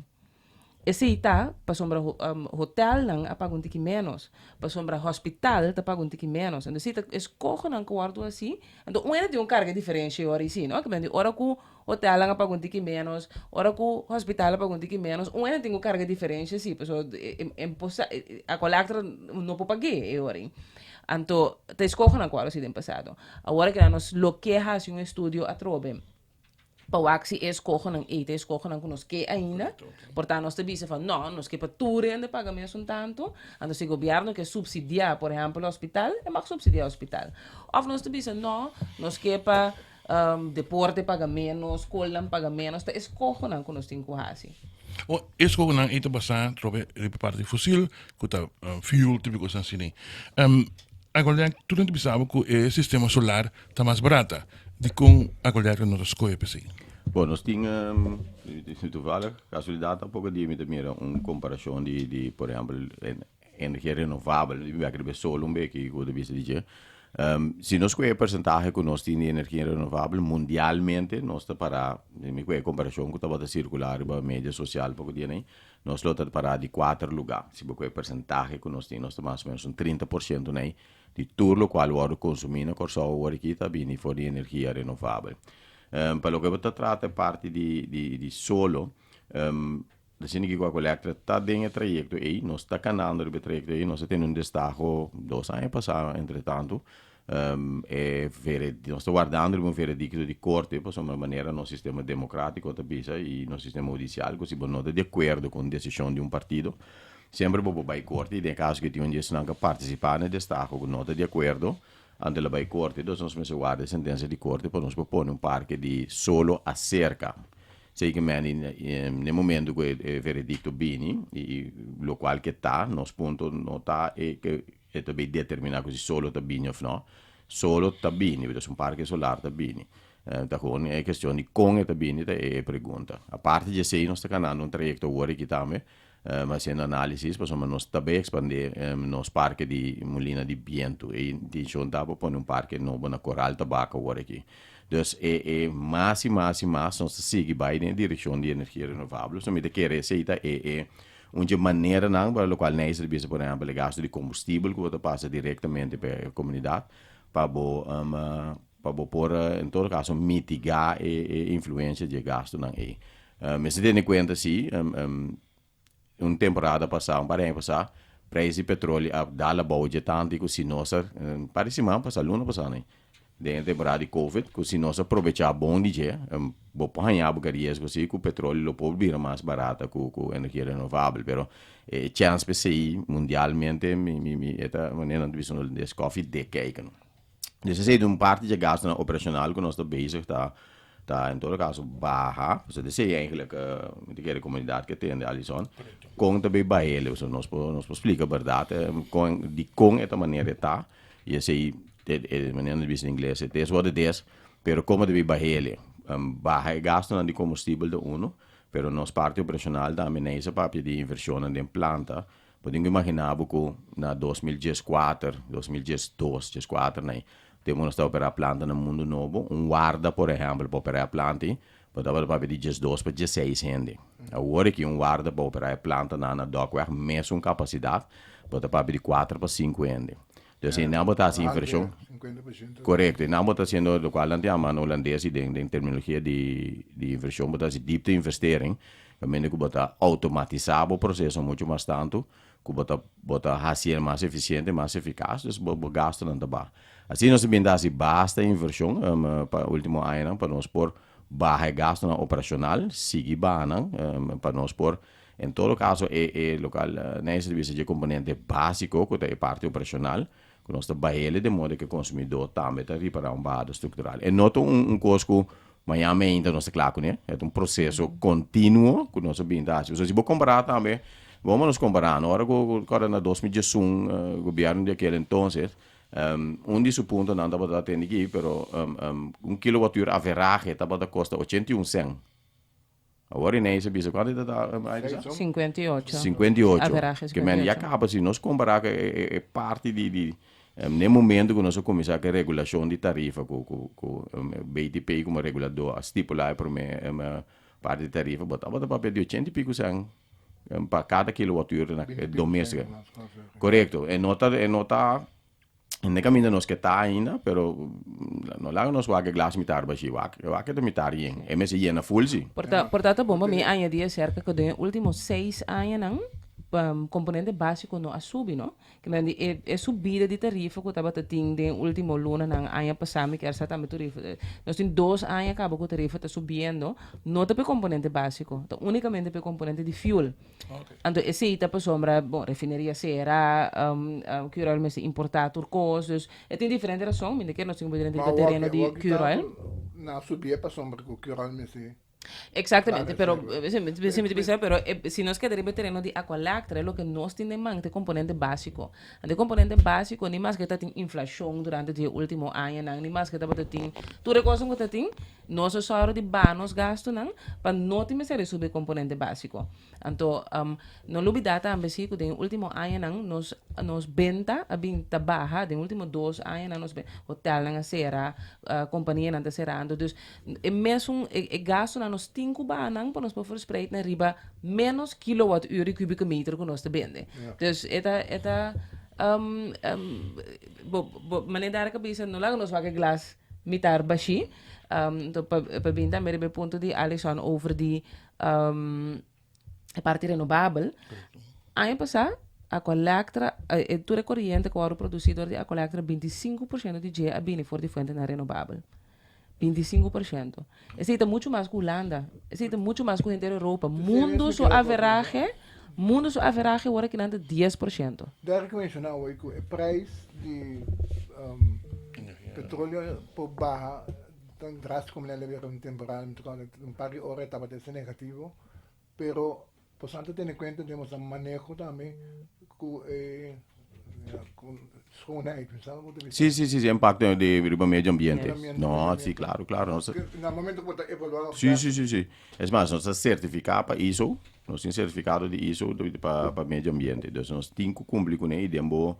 esey ta pasobra hotelnan a paga un tiki menos pasobra hospital ta paga un tiki menos entonces esey ta escohonan cu wordo haci anto un hende tin un carga diferencia ora y si no ora cu Hotelnan a paga un tiki ménos, ora ku hospital a paga un tiki ménos, un hende tin ku karga diferensha si, pasobra Aqualectra no por pag'é e ora ei. Anto ta eskohonan ku a hasi den pasado. Awor keda nos lo ke hasi un estudio atrobe pa wak si e eskohonan ei ta eskohonan ku nos ke ainda. Por ta nos ta bisa van no, nos ke pa tur hende paga mesun tantu. Anto si gobièrnu ke supsidiá por ehèmpel hospital, e mag supsidiá hospital. Òf nos ta bisa no, nos ke pa Deporte paga menos, skolnan paga menos, ta eskohonan ku nos tin ku hasi. O eskohonan ei ta basá trobe riba parti fosil ku ta fuel tipo kosnan asina. Aqualectra tur hende bisa bo ku e sistema solar ta mas barata. Dikon Aqualectra no ta skohe p'esei? Bon, nos tin toevallig kasualidat tampoco di mi ta mira un komparashon di di por ehempel Energia renovabel, mi bek riba e sol un beki ku ta bisa di dje. Si nos kohe e persentahe ku nos tin di energia renovabel mundialmente nos ta para, mi kohe e komparashon ku tabata sirkulá riba media sosial poko dia nei, nos lo ta para di kuater lugá. Si bo kohe e persentahe ku nos tin nos ta mas o menos un 30 por siento nei di tur lokual wòrdu konsumí na Kòrsou awor aki ta bini for di energia renovabel. Pa loke bo ta trata e parti di solo, Asina ki Aqualectra ta den e trayecto ey, nos ta canando riba e trayecto ey, nos a tene un destaho dos aña pasa entre tanto. Um, e vere, nos ta wardando riba un veredicto di corte, pasobra manera nos sistema democratico ta bisa y nos sistema hudicial, cu si bo no ta di acuerdo cu un decision di un partido, semper bo por bay corte y den caso cu tin un di esnan cu a participa na e destaho cu no ta di acuerdo, anto el a bay corte. Entonces nos mester warda e sentencia di corte pa nos por pone un parke di solo acerca. Zeker n'e momento cu e veredicto bini y locual ke ta, nos punto no ta e ke E ta bay determina cu si solo ta bini of no. Solo ta bini, dus un parke solar ta bini. Ta gewoon e cuestion di con e ta bini ta e pregunta. Aparte di esey nos ta canando un trayecto awor aki tambe, haciendo analisis pasobra nos ta bay expande nos parke di mulina di biento. E intencion ta pa pone un parke nobo na Coral Tabaco awor aki. Dus e e mas y mas y mas nos ta sigui bay den e direccion di energia renovabel. So mi ta kere esey ta e e Un dje maneranan pa lokual Nijs ta bisa, por ehèmpel, e gastu di kombustibel ku bo ta pasa direktamente pa e komunidat pa bo pa bo por en todo kaso mitigá e e influensia di e gastunan ei. Mester tene kuenta si un temporada pasá, un par di aña pasá, preis di petroli a dal abou dje tantu ku si nos a un par di siman pasá, luna pasá nei, Den e temporada di covid ku si nos a probechá bon di dje, bo por haña bo ke riesgo si ku petroleo lo por bira mas barata ku ku energia renovabel, pero e chèns p'esei mundialmente mi mi mi e ta manera nan ta bisa nos des kòfi de kijken. Dus esei ta un parti dje gastunan operashonal ku nos ta bezig ta ta en todo kaso baha, pasobra esei eigenlik mi ta kere komunidat ke tende Alison, kon ta bay bah'el, pasobra nos por nos por splika bèrdat kon dikon e ta manera e ta. Y esey, e manera nan ta bisa na ingles, it is what it is, pero como ta biba hele? Baha e gastonan di combustibel ta uno, pero nos parti operacional tambe nei sa papia di inversionnan den planta. Bo tin cu imagina bo cu na 2014, 2012, dieskuater nei, tempo nos ta opera planta na Mundo Nobo, un warda por ehempel pa opera e planta ei, bo tabata papia di diesdos pa diesseis hende. Awor aki un warda pa opera e planta na na Dokweg mesun capacidad, bo ta papia di kuater pa sinku hende. Dus einan bo ta hasi inversion. Korekto, einan bo ta hasiendo lokual nan ta yama na holandes i den den terminologia di di inversion bo ta hasi diepte investering, kaminda ku bo ta outomatisá bo proseso muchu mas tantu ku bo ta bo ta hasié mas efisiente, mas efikas, dus bo bo gastunan ta baha. Asina nos a bin ta hasi basta inversion pa ultimo añanan pa nos por baha e gastunan operashonal, sigui baha nan pa nos por En todo caso e e local Nijs ta bisa dje componente basico cu ta e parti operacional cu nos ta bahele de modo cu e consumidor tambe ta ripara un bahada structural. E no ta un un cos cu mañan meinta nos ta cla cune, e ta un proceso continuo cu nos a bin ta haci. Pasobra si bo compara tambe, bo nos compara no ora cu cu na 2011 gobierno di aquel entonces un di su puntonan tabata tende aki pero un kilowattuur averahe tabata costa 81 cent. Awor Inés a bisa kuantu ta da Aida? 58. 58. Averahe Ke men ya 58. kaba si nos kompara ku e e e parti di di n'e momento ku nos a kuminsá ku e regulashon di tarifa ku ku ku BTP komo regulador a stipulá e promé parti di tarifa bo tabata papia di ochenta i piku sèn pa kada kilowatùr na doméstika. Korekto e no ta e no ta Ne caminda nos ke ta ainda, pero no laga nos wak e glas mitar bashi, wak, wak e ta mitar yen. E mester yena full si. Por ta, por ta ta bon pa mi añadi acerca cu den e ultimo seis añanan, componente basico no a subi, no? Ke men di e, e subida di tarifa cu tabata tin den e ultimo lunanan aña pasa, mi kier sa tambe tarifa, nos tin dos aña caba cu tarifa ta subiendo, no ta pa e componente basico, ta unicamente pa e componente di fuel. Anto esei ta pasobra, bon, refineria sera, Curoil mester importá tur kos, dus e tin diferente rason, mi no kier nos tin ku bo drenta riba tereno di Curoil. Na subié pasobra ku Curoil mester. Exactamente, pero si mi ta bisa, pero si nos keda riba e tereno di Aqualectra, loke nos tin den man ta e komponente básiko. Anto e komponente básiko ni maske ta tin inflashon durante di e último añanan, ni maske tabata tin tur e kosnan ku ta tin, Nos a sòru di baha nos gastunan pa no tin mester di subi e komponente básiko. Anto, no lubidá tambe si ku den e último añanan nos nos benta a bin ta baha, den e último dos añanan nos hotelnan a sera, kompanianan ta serando. Dus e mesun e gastunan nos tin ku baha nan pa nos por verspreid nan riba ménos kilowatùr i kubike meter ku nos ta bende. Dus e ta e ta bo bo manera Darek a bisa no laga nos wak e glas mitar bashí. Anto pa pa bin tambe riba e punto di Alison over di e parti renobabel. Aña pasá. Aqualectra, e tur e koriente ku wòrdu produsí dor di Aqualectra, 25% di dje a bini for di fuentenan renobabel. 25%. Esei ta muchu mas ku Hulanda. Esei ta muchu mas ku henter Europa. Mundu su averahe, mundu su averahe wòrdu kinan ta 10%. Derek menshoná awor ku e prijs di petroleo por baha tan drástiko manera lo bira un temporal, un par di ora e tabata ese negativo, pero Por tanto tene cuenta den boso maneho tambe cu e cu schoonheid, mi sabe cu ta bisa. Sí, sí, sí, sí, impacto di riba medio ambiente. No, sí, claro, claro. Nos Na momento cu bo ta evalua. Sí, sí, sí, sí. Es mas, nos ta certifica pa ISO, nos tin certificado di ISO pa pa medio ambiente. Dus nos tin cu cumpli cune y den bo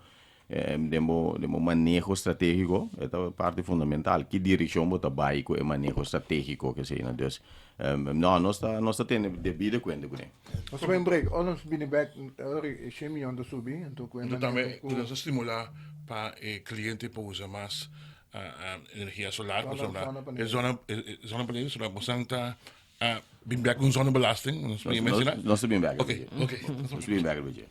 Den bo den bo maneho strategico e ta parti fundamental. Ki direccion bo ta bay cu e maneho strategico ke esey nan. Dus no nos ta nos ta tene debido cuenta cune. Nos ta bay un break. Ora nos bini bek ora e shen miyon ta subi anto cu e Anto maneho tambe cu. nos ta stimula pa e cliente por usa mas energia solar pasobra e zona e zonnepaneel solar bosan ta bin bek un zonnebelasting nos Nos nos nos ta bin bek Oké, oké. Nos ta bin bek riba dje.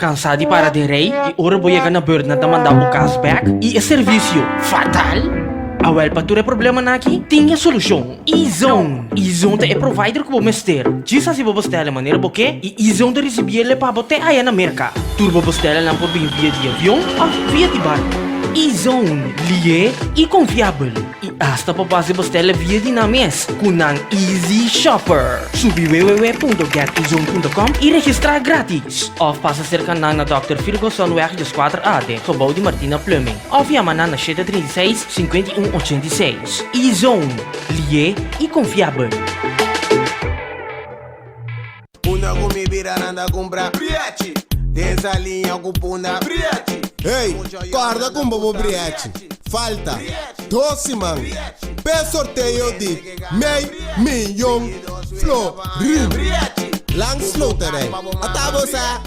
Cansá di para den rij y ora bo yega na beurt nan ta manda bo cas bek y e servicio fatal? Awel pa tur e problemanan aki tin e solucion, E-Zone! E-Zone ta e provider cu bo mester. Djis haci bo bestela manera bo ke y E-Zone ta ricibiele pa bo te aya na Merca. Tur bo bestelanan por bin via di avion of via di barco. E-Zone, lié y confiabel. Y hasta pa base bestela via di nan mes cu nan Easy Shopper. Subi www.getezone.com y registra gratis. Of pasa cerca nan na Dòkter Virgosonweg dieskuater A den gebouw di Martina Plumbing. Of yama nan na shete 36, 51 86. E-Zone, lié y confiabel. Punda ku mi bira nan ta kumpra Briachi Den saliña ku punda Briachi Hey, kòrda ku bo bo briachi Falta dos siman p'e sorteo di mei miyon florin Langs Loterij. Ata bo sa!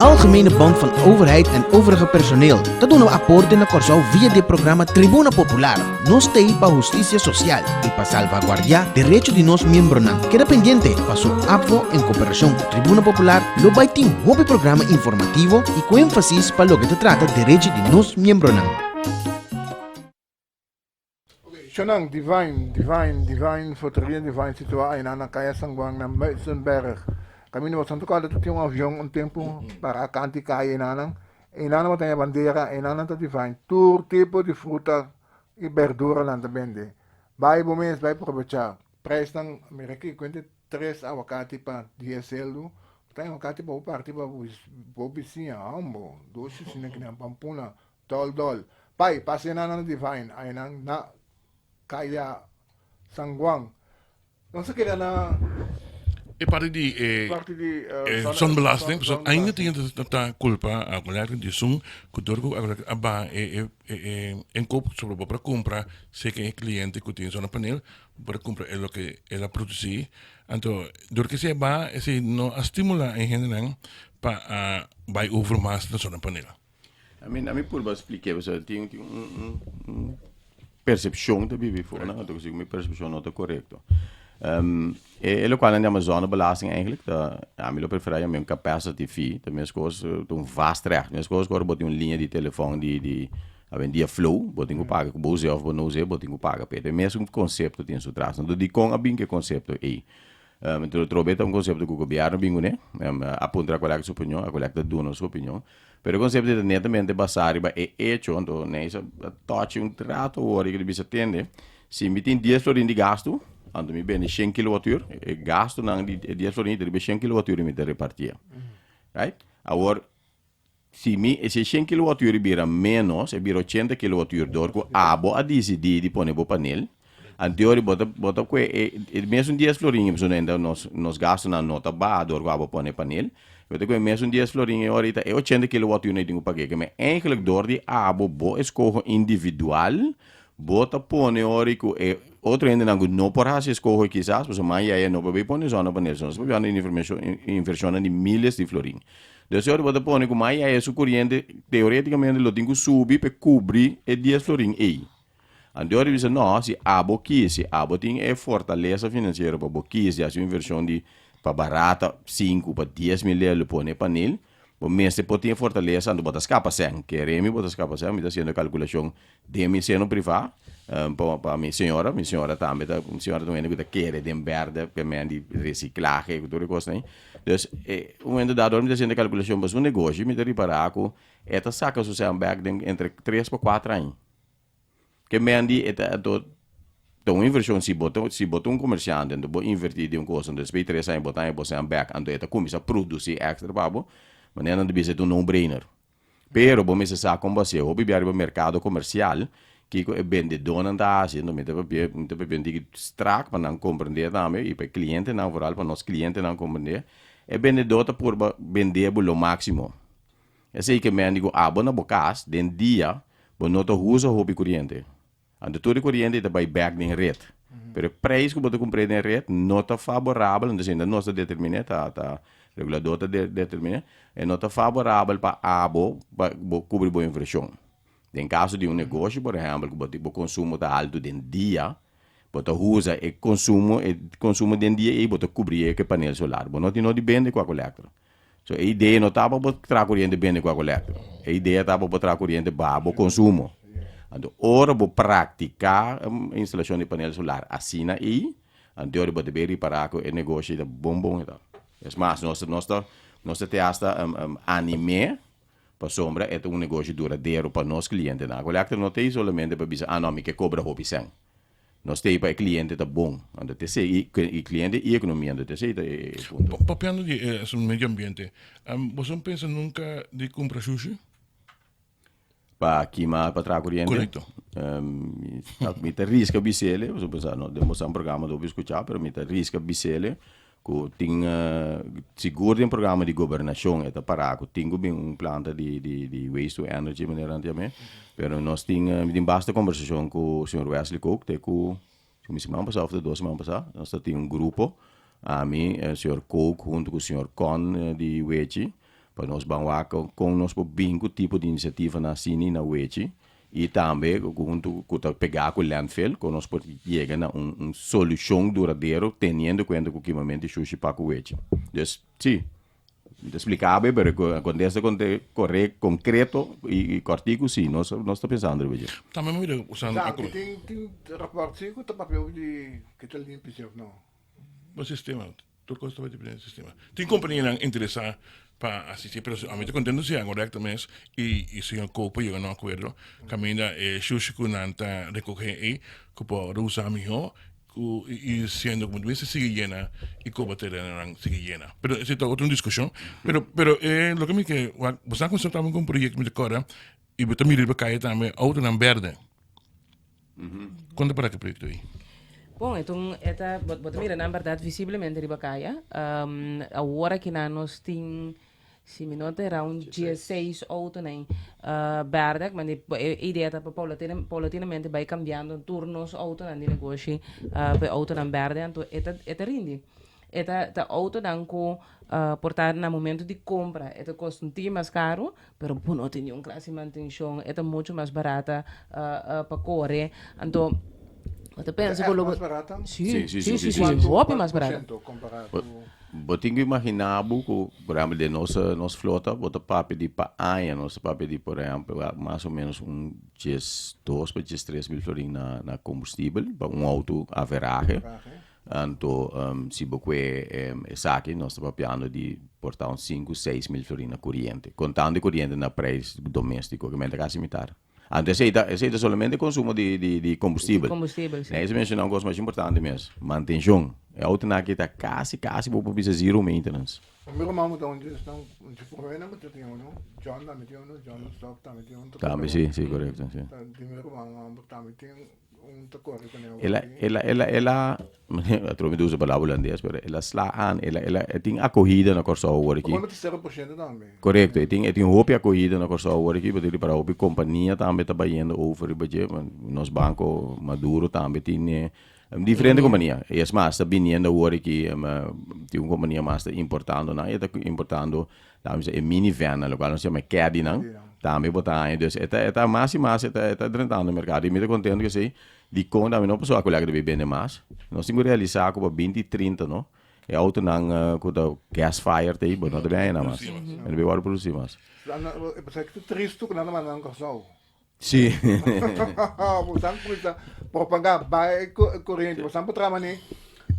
Algemene Bond van Overheid en Overige Personeel ta duna aporte na Kòrsou via di e programa Tribuna Popular. Nos ta ei pa hustisia sosial i pa salvaguardiá derecho di nos miembronan. Keda pendiente paso ABVO en koperashon ku Tribuna Popular lo bai tin hopi programa informativo i ku énfasis pa loke ta trata derecho di nos miembronan. Shonan Divine, Divine, Divine, Fruteria Divine situá einan na Kaya San Juan na Muizenberg. Kaminda bo Santo Kòrda ta tin un avion un tempu pará kanti kaya einanan. Einan bo ta haña bandera, einan ta Divine. Tur tipo di fruta i berduranan ta bende. Bai bo mes, bai probechá. Prijsnan, mira aki, kuente tres awakati pa dies seldu. Bo ta haña awakati pa bo parti pa bo bisiña. Hombo, dushi asina kinan pampuna. Dol dol. Pai, pasa nan na Divine, aynan na Kaya San Juan. Nos a keda na E parti di e parti di e zonbelasting, pasobra ainda tin hende ta ta kulpa a Aqualectra di esun ku dor ku Aqualectra a baha e e e e inkoop sobre bo por a kumpra seke e kliente ku tin zonnepaneel bo por a kumpra e loke el a produsi. Anto dor ku esei a baha esei no a stimula e hendenan pa a bai over mas na zonnepaneel. I mean, ami purba spliké, pasobra tin tin un un un persepshon ta bibi for nan, anto ku mi persepshon no ta korekto. E e lokual nan yama zonnebelasting eigenlijk ta, ami lo preferá yam'é un capacity fee, ta meskos ta un vastrecht, meskos ku ora bo tin un liña di telefòn di di awendia Flow, bo tin ku paga ku bo us'é òf bo no us'é bo tin ku paga p'e. Ta e mesun konsepto tin su tras. Anto dikon a bin ku e konsepto ei? Trobe ta un konsepto ku gobièrnu bin kuné, a puntra kualèk su opinion, a kualèk ta duna su opinion. Pero e konsepto ta netamente basá riba e echo, anto Neis a tòchi un trato awor i bisa tende, si mi tin dies florin di gastu, anto mi bende shen kilowatùr, e gastunan di e dies florin ta riba e shen kilowatùr i mi ta repartié. Right? Awor, si mi, si e shen kilowatùr bira ménos, e bira ochenta kilowatùr dor ku abo a disidí di pone bo panel, anteori bo ta bo ta kue e e mesun dies florin pasobra no nos nos gastunan no ta baha dor ku abo pone panel, bo ta kue e mesun dies florin e ora ei ta e ochenta kilowatùr no e tin ku pag'é. Keme eigenlijk dor di abo bo eskoho individual bo ta pone ora ei ku e otro hendenan ku no por hasi eskoho kisas pasobra man yaya no por bay pone zònnepanel, so nos ta papia di invershonnan di miles di florin. Dus e ora bo ta pone ku mai yaya su koriente teoretikamente lo tin ku subi pa e kubri e dies florin ei. Anto ora bisa no, si abo kies, si abo tin e fortalesa finansiero pa bo kies di hasi un invershon di pa barata sinku pa 10.000 lelu pone panel, bo mester por tin e fortalesa, anto bo ta skapa sèn. Kere mi bo ta skapa sèn, mi ta hasiendo e kalkulashon den mi seno privá, pa pa mi señora, mi señora tambe ta, mi señora ta un hende ku ta kere den bèrdè, ke men di resiklahe ku tur e kosnan ei. Dus e un momento dado ora mi ta hasiendo e kalkulashon pa su negoshi, mi ta ripará ku e ta saka su sèn bèk den entre tres pa kuater aña. Ke men di e ta anto ta un invershon si bo ta si bo ta un komersiante anto bo invertí den un kos anto despues di tres aña bo ta haña bo sèn bèk anto e ta kuminsá produsí èkstra pa bo, manera nan ta bisa e ta un no brainer. Pero bo mester sa kon bo hasié. Hopi bia riba merkado komersial kiko e bendedónan ta hasi anto mi ta papia mi ta papia un tiki strak pa nan komprendé tambe i pa e klientenan vooral pa nos klientenan komprendé e bendedó ta purba bende bo lo máksimo. Esei ke men di ku abo na bo kas den dia bo no ta usa hopi kuriente. Anto tur e kuriente ta bai bek den ret. Pero e preis ku bo ta kumpr'é den ret no ta faborabel, anto esei nos ta determiné, ta ta regulador ta determiné, e no ta faborabel pa abo pa bo kubri bo invershon. Den kaso di un negoshi por ehèmpel ku bo bo konsumo ta altu den dia, bo ta usa e konsumo e konsumo den dia ei bo ta kubrié ku e panel solar. Bo no tin no di bende ku Aqualectra. So e idea no ta pa bo traha koriente bende ku Aqualectra. E idea ta pa bo traha koriente baha bo konsumo. Anto ora bo praktiká instalashon di panel solar asina ei, anto ora bo ta bin ripará ku e negoshi ta bon bon e ta. Es mas, nos nos ta nos ta te hasta anim'é pasobra e ta un negoshi duradero pa nos klientenan. Aqualectra no ta ei solamente pa bisa, ah no, mi ke kobra hopi sèn. Nos ta ei pa e kliente ta bon. Anto ta esei, i i kliente i ekonomia, anto ta esei ta e punto. Papiando di e asuntu medio ambiente, boso no pensa nunka di kumpra shushi? Pa kima pa traha koriente? Korekto. Mi ta riska bis'ele, boso pensa no den boso programa ta hopi skuchá, pero mi ta riska bis'ele Ku tin sigur den programa di gobernashon e ta pará ku tin ku bin un planta di di di waste to energy manera nan ta yam'é. Pero nos tin mi tin basta kombersashon ku señor Wesley Kook te ku mi siman pasá òf te dos siman pasá nos ta tin un grupo ami señor Kook huntu ku señor Con di Wechi pa nos ban wak kon nos por bin ku tipo di inisiativanan asina na Wechi I tambe huntu ku ta pegá ku landfill ku nos por yega na un un solushon duradero teniendo kuenta ku kimamentu di shushi pa ku wechi. Dus, si, mi ta splika bo pero ku kontesta konte kore konkreto i kòrtiku si, nos nos ta pensando riba dje. Tambe mi mira usando Sa, tin tin rapòrt si ku ta papia di ke ta limpi si òf no? Bo sistema. Tur kos ta bai depende di sistema. Tin kompanianan interesá pa asistí, pero ami ta kontento si Agorecta mes i i señor Koop a yega na un akuerdo kaminda e shushi ku nan ta rekohé ei ku por usa mihó ku i siendo ku mester sigui yena i koba terenonan sigui yena. Pero esei ta otro diskushon. Pero pero e loke mi ke wak bo sa kuminsá tambe ku un proyekto mi ta kòrda i bo ta mira riba kaya tambe outonan bèrdè. Kon ta para ki proyekto ei? Bon, e ta un, e ta, bo, bo ta mira nan bèrdat visiblemente riba kaya. Awor aki nan nos tin, si mi no ta erá, un dieseis outonan bèrdè. Ma di e idea ta pa paulatina, paulatinamente bai kambiando tur nos outonan di negoshi pa e outonan bèrdè. Anto e ta, e ta rindi. E ta, ta outonan ku por ta na momento di kompra e ta kosta un tiki mas karu, Pero bo no tin niun klas di mantenshon, e ta muchu mas barata pa kore. Anto, bo ta pensa ku lo bo. Ta ègt mas barata? Sí, sí, sí, sí, sí, hopi mas barata. Kuantu por shento kompará ku. Bo tin ku imaginá bo ku, por ehèmpel, den nos nos flota bo ta papia di pa aña nos ta papia di por ehèmpel mas o ménos un 12 pa 13 mil florin na na kombustibel pa un outo averahe. Anto si bo kue esaki nos ta papiando di por ta un sinku 6000 florin na kuriente, kontando e kuriente na preis domestiko ke men ta kasi mitar. Anto esei ta esei ta solamente konsumo di di di kombustibel. Kombustibel, si. Nei a menshoná un kos masha importante mes, mantenshon. E outonan aki ta kasi kasi bo por bisa zero maintenance. Mi ruman bo ta un dje esnan un dje promé nan bo ta tin uno, John tambe tin uno, John Stock tambe tin un. Tambe si, si korekto, si. Di mi ruman homber tambe tin. El a, el a, el a, el a, atrobe mi ta usa palabra hulandes, pero el a sla aan, el a, el a, e tin akohida na Kòrsou awor aki. Korekto, e tin, e tin hopi akohida na Kòrsou awor aki, bo ta ripara hopi kompania tambe ta bayendo over riba dje, nos banko Maduro tambe tin e, diferente kompania. I es mas, ta biniendo awor aki, tin un kompania mas ta importando nan, e ta importando, laat mi bisa, e minivan nan, lokual nos yama e caddy nan. Tambe bo ta haña. Dus e ta e ta mas i mas e ta e ta drentando merkado. I mi ta kontento ku esei. Dikon tambe no pasobra ku lèk debe bende mas. Nos tin ku realisá ku pa binti i trinta no, e outonan ku ta gas fired ei bo no ta bin haña nan mas. E no bin wòrdu produsí mas. Pasobra ki ta tristu ku nan ta manda nan Kòrsou. Sí. Bo san kuminsá propagá bai e koriente. Bo san por traha manera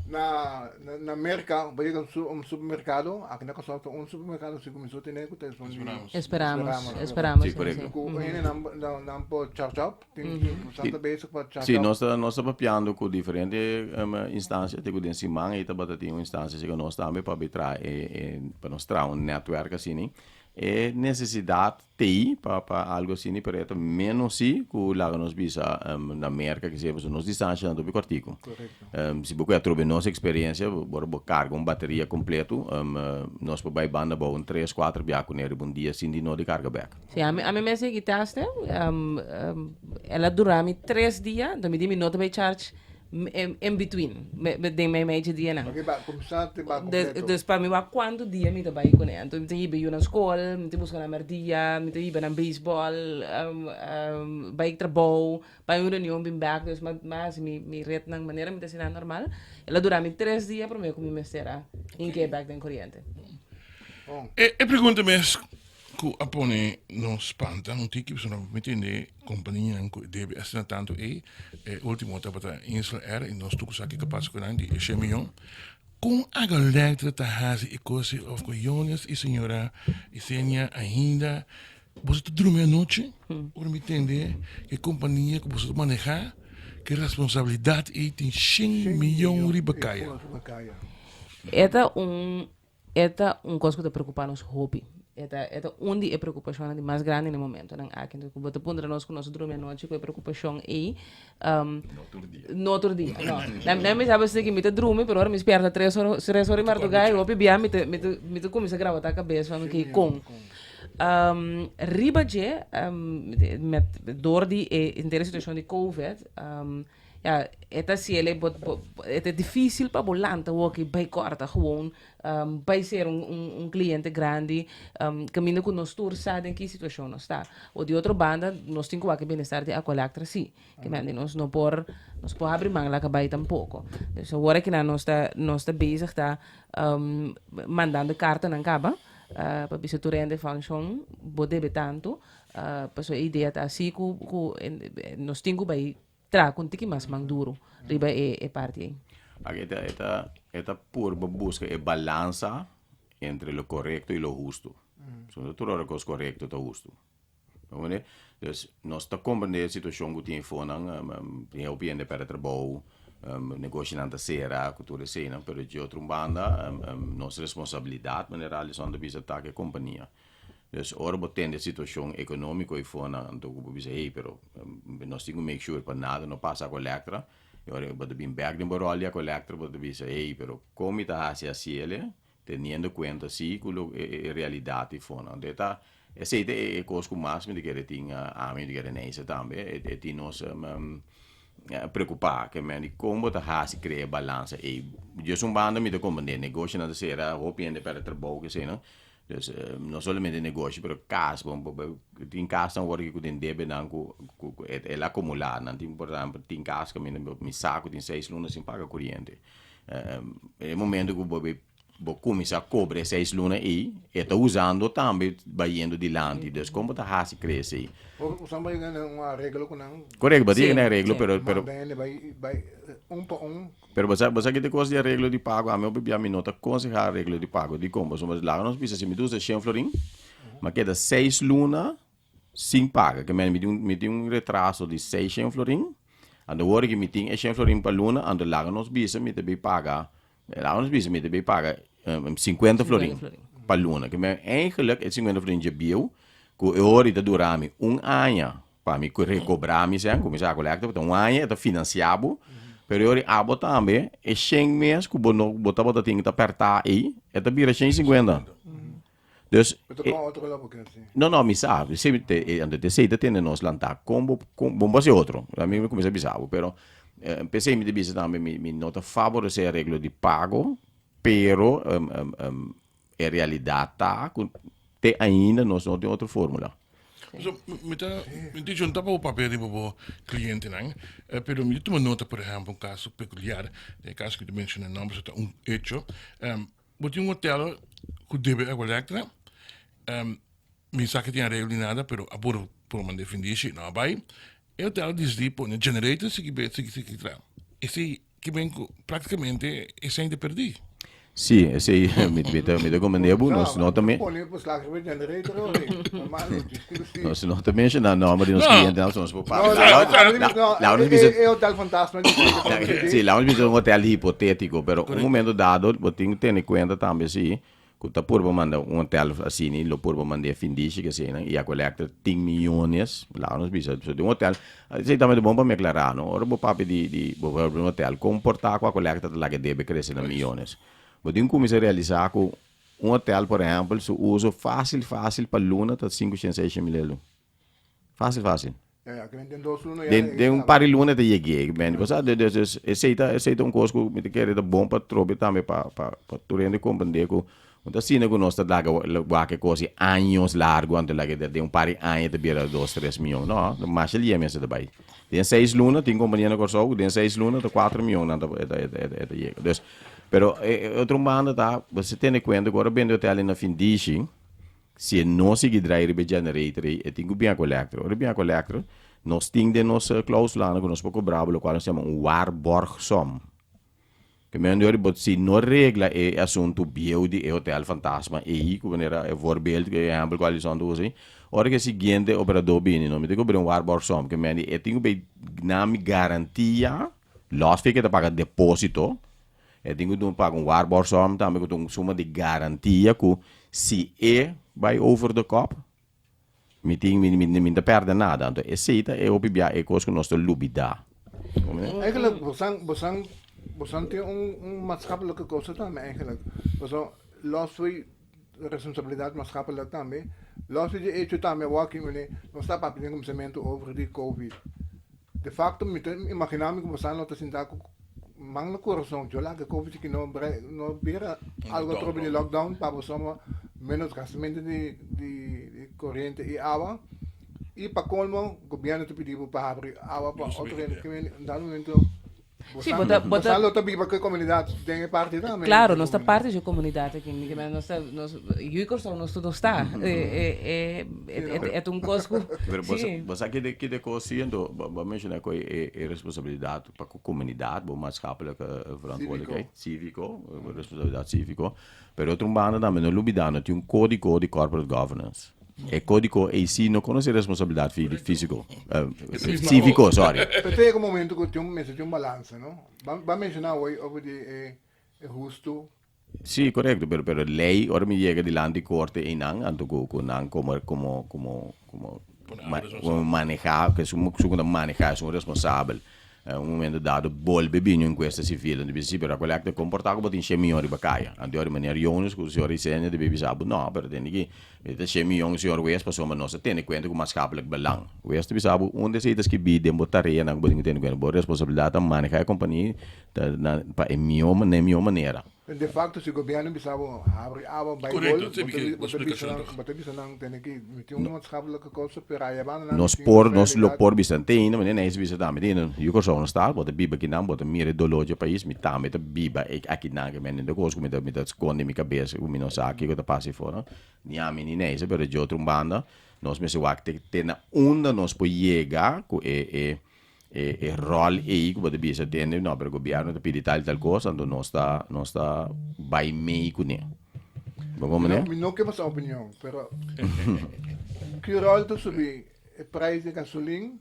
na na Merka bo yega un supermerkado, aki na Kòrsou ta un supermerkado si kuminsó tene ku ta esun di Esperamos. Esperamos. Sí, korekto. Ku hendenan nan por charge up, tin bo san ta bezig pa charge up. Sí, nos ta nos ta papiando ku diferente instansia, te ku den siman ei tabata tin un instansia si ku nos tambe pa traha e pa nos traha un netwerk asina. E nesesidat Tei pa pa algo asina pero e ta menos si ku laga nos bisa na Merka ke sea pasobra nos distanshanan ta hopi kòrtiku. Si bo ke atrobe nos eksperensia ora bo karga un bateria kompleto nos por bai banda abou un tres kuater bia kuné riba un dia sin di no di karga bèk. Si ami ami mes a kitaste el a dura mi tres dia enton mi di mi no ta bai charge in between den mei mei dje dianan. Oke ba kumsa te ba kompleto. Dus pa mi wak kuantu dia mi ta bai kuné. Anto mi ta hiba yu na skol, mi ta buska nan merdia, mi ta hiba nan beisbòl, bai trabou, bai un reunion bin bèk. Dus mi a hasi mi retnan manera mi ta hasi nan normal. El a dura mi tres dia promé ku mi mester a hink'é bèk den koriente. E pregunta mes Ku a pone nos spanta un tiki pasobra mi tende kompanianan ku debe asina tantu ei. E ultimo tabata Insel Air i nos tur ku sa kiko pasa ku nan di e shen miyon. Kon Agolectra ta hasi e kos ei of ku Jonas i señora Isenia ainda boso ta drumi anochi ora mi tende e kompania ku boso ta maneha ku e responsabilidat ei tin shen miyon riba kaya. E ta un E ta un kos ku ta preokupá nos hopi. E ta e ta un di e preokupashonnan di mas grandi na e momentonan aki. Entonces ku bo ta puntra nos ku nos a drumi anochi ku e preokupashon ei, No tur dia. No tur dia, no. Na mi sabi si ki mi ta drumi, pero ora mi spierta tres ora, tres ora di mardugá i hopi bia mi ta mi ta mi ta kuminsá grabata kabes van oké kon. Riba dje, met dor di e henter situashon di covid, Ya, e ta hasiel e bo bo e ta dificil pa bo lanta woki bai corta gewoon bai ser un un un cliente grandi caminda cu nos tur sa den ki situacion nos ta. O di otro banda nos tin cu wak e bienestar di Aqualectra si, ke mende nos no por nos por habri man laga bai tampoco. Dus awor akinan nos ta nos ta bezig ta mandando cartanan caba pa bisa tur hende van shon bo debe tanto pasobra e idea ta asi cu cu nos tin cu bai Traha ku un tiki mas man duru riba e e parti ei. Aki e ta e ta e ta purba buska e balansa entre lo korekto i lo hustu. So no tur ora kos korekto ta hustu. Bo comprende? Dus nos ta comprende e situashon ku tin efonan, tin hopi hende pèrdè trabou, negoshinan ta sera ku tur eseinan, pero dje otro un banda nos responsabilidat manera Alison ta bisa ta ku e kompania. Dus ora bo tende situacion economico y fonan anto cu bo bisa hey pero nos tin cu make sure pa nada no pasa cu Electra y ora bo ta bin bek den bo rol di Electra bo ta bisa hey pero con mi ta haci haciele teniendo cuenta si cu lo e realidad y fonan anto e ta esey ta e cos cu mas mi ta kere tin ami mi ta kere Neisa tambe e tin nos preocupa ke men di con bo ta haci crea e balansa ey dios un banda mi ta comprende negocionan ta cera hopi hende perde trabou keseynan. Dus no solamente negoshi pero kas bo bo tin kasnan awor ku tin debenan ku ku el akumulá nan tin por ehèmpel tin kas kaminda mi sa ku tin seis luna sin paga koriente e momento ku bo bo kuminsá kobra e seis luna ei e ta usando tambe bayendo dilanti dus kon bo ta hasi krese ei. Bo sa bai yega na un areglo ku nan? Korekto bo ta yega na areglo pero pero. Manda hende bai bai un pa un. Pero bo sa bo sa ki ta kos di areglo di pago? Ami hopi bia mi no ta konsehá areglo di pago. Dikon? Pasobra laga nos bisa si mi ta usa shen florin, mi a keda seis luna sin paga. Ke men mi tin un mi tin un retraso di seis shen florin. Anto ora ki mi tin e shen florin pa luna, anto laga nos bisa mi ta bin paga, laga nos bisa mi ta bin paga sinkuenta florin pa luna. Ke men eigenlik e sinkuenta florin dje bieu ku e ora i ta dura mi un aña Pa mi recobrá mi sèn, kuminsá a kolekta, pasobra un aña e ta finansiá bo, pero e ora abo tambe e shen mes ku bo no bo tabata tin ta pèrtá ei, e ta bira shen i sinkuenta. Dus, Bo ta kon otro lo bo ke hasi? No, no, mi sa, esei te e anto esei ta tene nos lantá, kon bo kon bo hasi otro, ami mi kuminsá bisa bo, pero p'esei mi ta bisa tambe mi mi no ta faboresé areglo di pago, pero e realidat ta ku te ainda nos no tin otro fórmula. So, mi ta, mi dicho, no ta pa papia riba bo clientenan, eh, pero mi tuma nota, por ejemplo, un caso peculiar, den e caso que tu menciona nombre, so ta un hecho. Bo tin un hotel cu debe agua electra, mi sa que tin arreglo ni nada, pero a por por manda findishi, no a bay. E hotel a disidi pone generator sigui be, sigui sigui tra. Esey ke men cu practicamente esey ta perdi. Sí, esey mi mi ta mi ta comprende bo, nos no ta me Pone beslag riba generator hoor, normal. Nos no ta menciona nomber di nos No. clientenan, so nos por No, papia. no, La- no, la- no, la nos bisa e hotel fantasma di Sí, la nos bisa un hotel hipotético, pero un momento dado bo tin tene cuenta tambe sí Ku ta purba manda un hotel asini, lo purba mand'é findishi ke eseinan i Aqualectra tin miyones, laga nos bisa, so di un hotel, esei tambe ta bon pa mi aklará no, ora bo papia di di bo por un hotel, kon por ta ku Aqualectra ta laga e debe krese na miyones? Bo tin kuminsá realisá ku un hotel por ehèmpel su uso fásil fásil pa luna ta sinku shen seis shen mil elu. Fácil, fácil. Ja, ja, den dos luna ya Den, den un par di luna ta yeg'é. Men, bo sa, dus, dus, esei ta, esei ta un kos ku mi ta kere ta bon pa trobe tambe pa, pa, pa tur hende komprendé ku no ta asina ku nos ta laga wak e kos di años largu anto laga den un par di aña ta bira dos, tres mion. No, masha lia mester ta bai. Den seis luna tin kompania na Kòrsou ku den seis luna ta kuater mion nan ta e ta e ta yega. Dus, pero e otro banda ta, bo si tene kuenta ku ora bende hotel na findishi, Si e no sigui drai riba e generator ei, e tin ku bin ku elektro. Ora e bin ku elektro, nos tin den nos klausulanan ku nos por kobra bo lokual nos yama un waarborgsom. Ke men di ora bo si no regla e asuntu bieu di e hotel fantasma ei, ku manera e voorbeeld, e ehèmpel ku Alison ta usa ei, ora ku e siguiente operador bini, no mi tin ku kobra un waarborgsom. Ke men di e tin ku bay na mi garantia, lòs fi ke ta paga deposito, E tin ku dun paga un waarborgsom tambe ku ta un suma di garantia ku si e bai over de kop mi tin mi mi mi ta pèrdè nada. Anto esei ta e hopi bia e kos ku nos ta lubidá. Eigenlijk bosan bosan bosan tin un un maatschappelijke kosten tambe eigenlijk. Pasobra los fo'i responsabilidat maatschappelijk tambe, los fo'i di hecho tambe awor aki mene nos ta papia den kuminsamentu over di covid. De facto mi ta imagina mi ku bosan lo ta sinta ku man na kurason, yo laga covid aki no no bira algo atrobe di lockdown pa boso menos gastamento di di koriente i awa i pa kolmo gobierno ta pidi bo pa habri awa pa otro hende ke men dado momento Sí, bo ta, bo ta, Bosan lo ta biba ku e komunidat den e parti tambe. Claro, nos ta parti di e komunidat aki. Mi ke men nos ta, nos, yu i Kòrsou nos tur nos ta. E, e, e, e, e, e ta un kos ku, Pero bo sa, sí. bo sa kiko kiko kos si anto bo bo a menshoná ku e e responsabilidat pa ku komunidat, bo maatschappelijke verantwoordelijkheid, síviko, responsabilidat síviko. Pero otro un banda tambe no lubidá no tin un kódigo di corporate governance. E kódigo ei sí no konosé responsabilidat físiko, síviko, sorry. Pero ta yega un momento ku tin un mester tin un balansa, no? Ban ban menshoná awor over di e e hustu. Sí, korekto, pero pero lei ora mi yega dilanti korte einan anto ku ku nan komo komo komo komo komo manehá, ku esun ku ta manehá esun responsabel. Un momento dado bolbe bini un encuesta civil, anto bisa si, pero acuerda te comporta cu bo tin shen miyon riba caya. Anto ora meneer Jones cu señor Isenia debe bisa bo, no, pero tende ki e ta shen miyon señor West pasobra nos ta tene cuenta cu maatschappelijk belang. West ta bisa bo, unda esey ta skibi den bo tareanan cu bo tin cu tene cuenta, bo responsabilidad ta maneha e compania ta na pa e miyo na e miyo manera. De facto si gobierno bisa bo habri awa bai Correcto, gol, sí, bo ta bisa nan, bo ta bisa nan tene ki mi tin un maatschappelijke kosten pero aya banda nan Nos tin por, nos lo realidad. por bisa te ainda, manera Neis bisa tambe, te ainda yu Kòrsou no sta, bo ta biba akinan, bo ta mira e doló dje pais, mi tambe ta biba akinan, ke men hende kos ku mi ta mi ta skonde mi kabes ku mi no sa kiko ta pasa afó, ni ami ni Neis, pero dje otro un banda nos mester wak te te na unda nos por yega ku e e E e rol ei ku bo ta bisa tende, no, pero gobièrnu ta pidi tal i tal kos, anto nos ta nos ta bai mei kuné. Bo komprendé? Mi no ke pasa opinion, pero ki rol ta subi e prijs di gasolin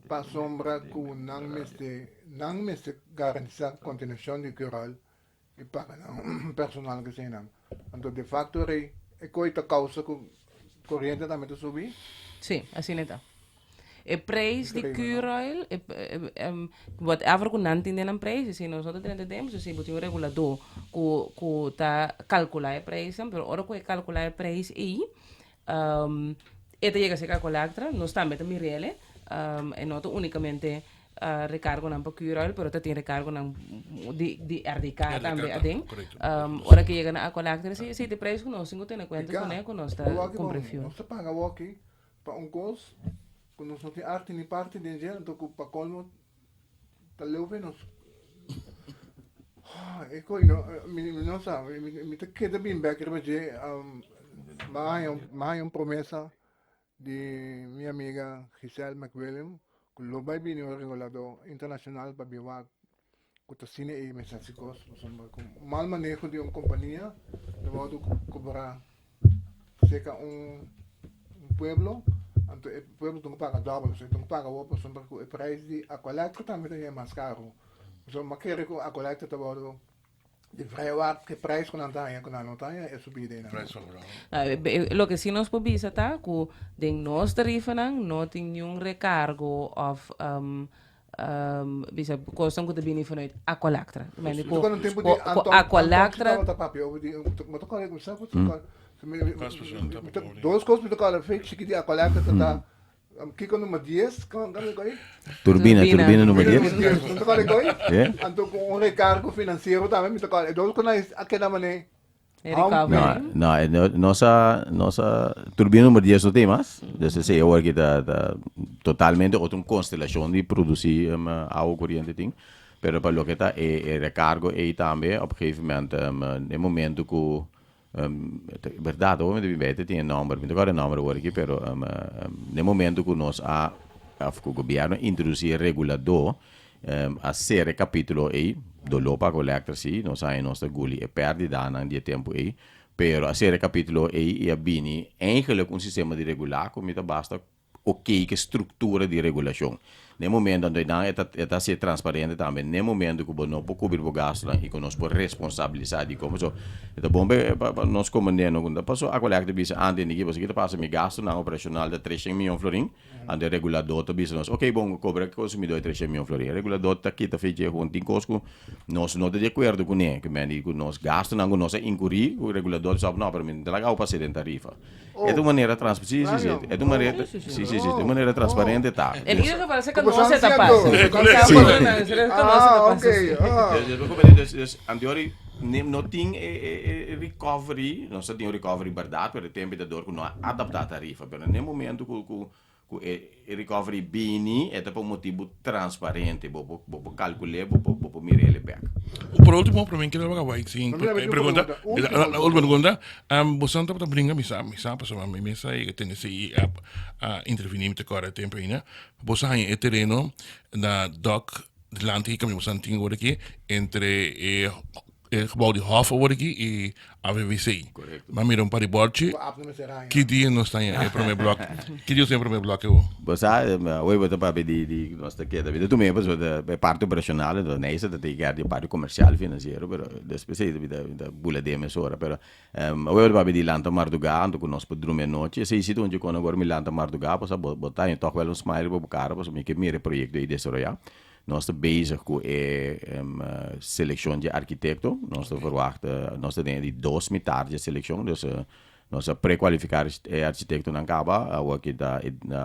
pasobra ku nan mester nan mester garantisa kontinuashon di Curol i paga nan personal ku eseinan. Anto de facto rei e koi ta kausa ku koriente tambe ta subi. Sí, asina ta. E prijs di Curoil, e, e, whatever ku nan tin den nan prijs, si nos no ta drenta den, si bo tin un regulador ku, ku ta kalkulá e prijsnan, pero ora ku e kalkulá e prijs ei, um, e ta yega serka Colactra, nos tambe ta mir'el, um, e no ta únikamente uh, recargonan pa Curoil, pero ta tin recargonan di, di RDK tambe aden. Um, ora ku yega na Aqualectra, si, si, e prijs ku nos tin ku tene kuenta kuné, ku nos ta kumpra fuel. Nos ta paga awor aki. pa un kos ku nos no tin arte ni parti den dje, anto ku pa kolmo ta leu fe nos. E koi no, mi no sa, mi ta keda bin bek riba dje, mi a haña, mi a haña un promesa di mi amiga Giselle McWilliam ku lo bai bini un regulador internashonal pa bin wak ku ta asina ei mester hasi kos pasobra ku mal maneho di un kompania ta wòrdu kobrá serka un pueblo anto e pueblo tin ku paga dòbel pasobra e tin ku paga awor pasobra ku e preis di Aqualectra tambe ta yega mas karu pasobra mi a kere ku Aqualectra ta wòrdu di vrijwaard ku e preis ku nan ta haña ku nan no ta haña e subida einan. Loke si nos por bisa ta ku den nos tarifanan no tin niun rekargo òf Bisa kosnan ku ta bini vanuit Aqualectra. Mende ku ku Aqualectra. Dos kos mi ta kòrda fei chiki di Aqualectra ta ta kiko number dies Turbina, turbina number dies. Mi ta kòrda koi anto ku un rekargo finansiero tambe mi ta kòrda e dos kos a keda manera No, no, eh, no, nos a, nos a, turbina nummer 10 no tin mas. Dus esei awor ki ta, ta totalmente otro un constelacion di produci um, awa corriente tin. Pero pa loke ta e, e recargo ei tambe, op een gegeven moment, um, e momento ku, um, berdad, awor mi ta bin bij te tin e nomber, mi ta kòrda e nomber awor aki, pero um, um, den momento ku nos a, of ku gobierno a introduci e regulador, A sera e capítulo ei, doló pa Collector sí, nos haña nos ta guli e pèrdidanan di e tempu ei, pero a sera e capítulo ei i a bini eigenlijk un sistema di regulá ku mi ta basta okey ku e struktura di regulashon. Na e momento anto einan e ta e ta hasié transparente tambe, na e momento ku bo no por kubri bo gastunan i ku nos por responsabilisá dikon pasobra e ta bon pa pa nos komprendé no ku no ta pasobra Aqualector bisa antes di pasobra ki ta pasa mi gastunan operashonal ta treshen miyon florin. Anto e regulador ta bisa nos, ok bon, kobra e konsumidor e treshen mion florin. E regulador ta kita fecha e hon tin kos ku nos no ta di akuerdo kuné, ke men di ku nos gastunan ku nos a inkurí, ku e regulador ta bisa, no, pero mi no ta laga bo pasa den tarifa. E ta un manera trans, si, si, si, e ta un manera, si, si, si, ta un manera transparente ta. En ieder geval, se conoce ta pasa. Ah, ok. Dus, dus, anteori no tin e recovery, nos ta tin un recovery bèrdat, pero e tempu ta dor ku no a adaptá tarifa. Pero na e momento ku ku ku e recovery bini e ta pa un motibu transparente, bo por bo por kalkul'é, bo por bo por mir'é bèk. Por ultimo, prome kere wak awai sin pregunta, la ultima pregunta, boso tabata bringa mi sa mi sa pasobra mi mes a tende si a a interveni mi ta kòrda e tempu ainda, boso a haña e tereno na dòk dilanti kaminda boso tin ora aki entre e E gebouw di Hof awor aki y AVVC. Correcto. Ma mira un par di borchi. Ku ap no mester haña. Ki dia nos ta haña e prome blok? Ki dia nos ta haña e prome bloke awor? Bo sa, awor bo ta papia di di nos ta keda. Mi ta tuma e pasobra ta e parti operacional, enton Neisa ta take care di e parti comercial financiero, pero despues ei mi ta mi ta bula den mesora. Pero awor bo ta papia di lanta mardugá anto ku nos por drumi anochi. Esei si ta un dje kon awor mi lanta mardugá, bo sa bo bo ta haña tòg wèl un smile riba bo kara pasobra mi ke mira e proyekto ei desaroyá. Nos ta bezig ku e selekshon dje arkitekto. Nos ta verwacht, nos ta den e di dos mitar dje selekshon, dus nos a prekualifiká e architektonan kaba. Awor ki ta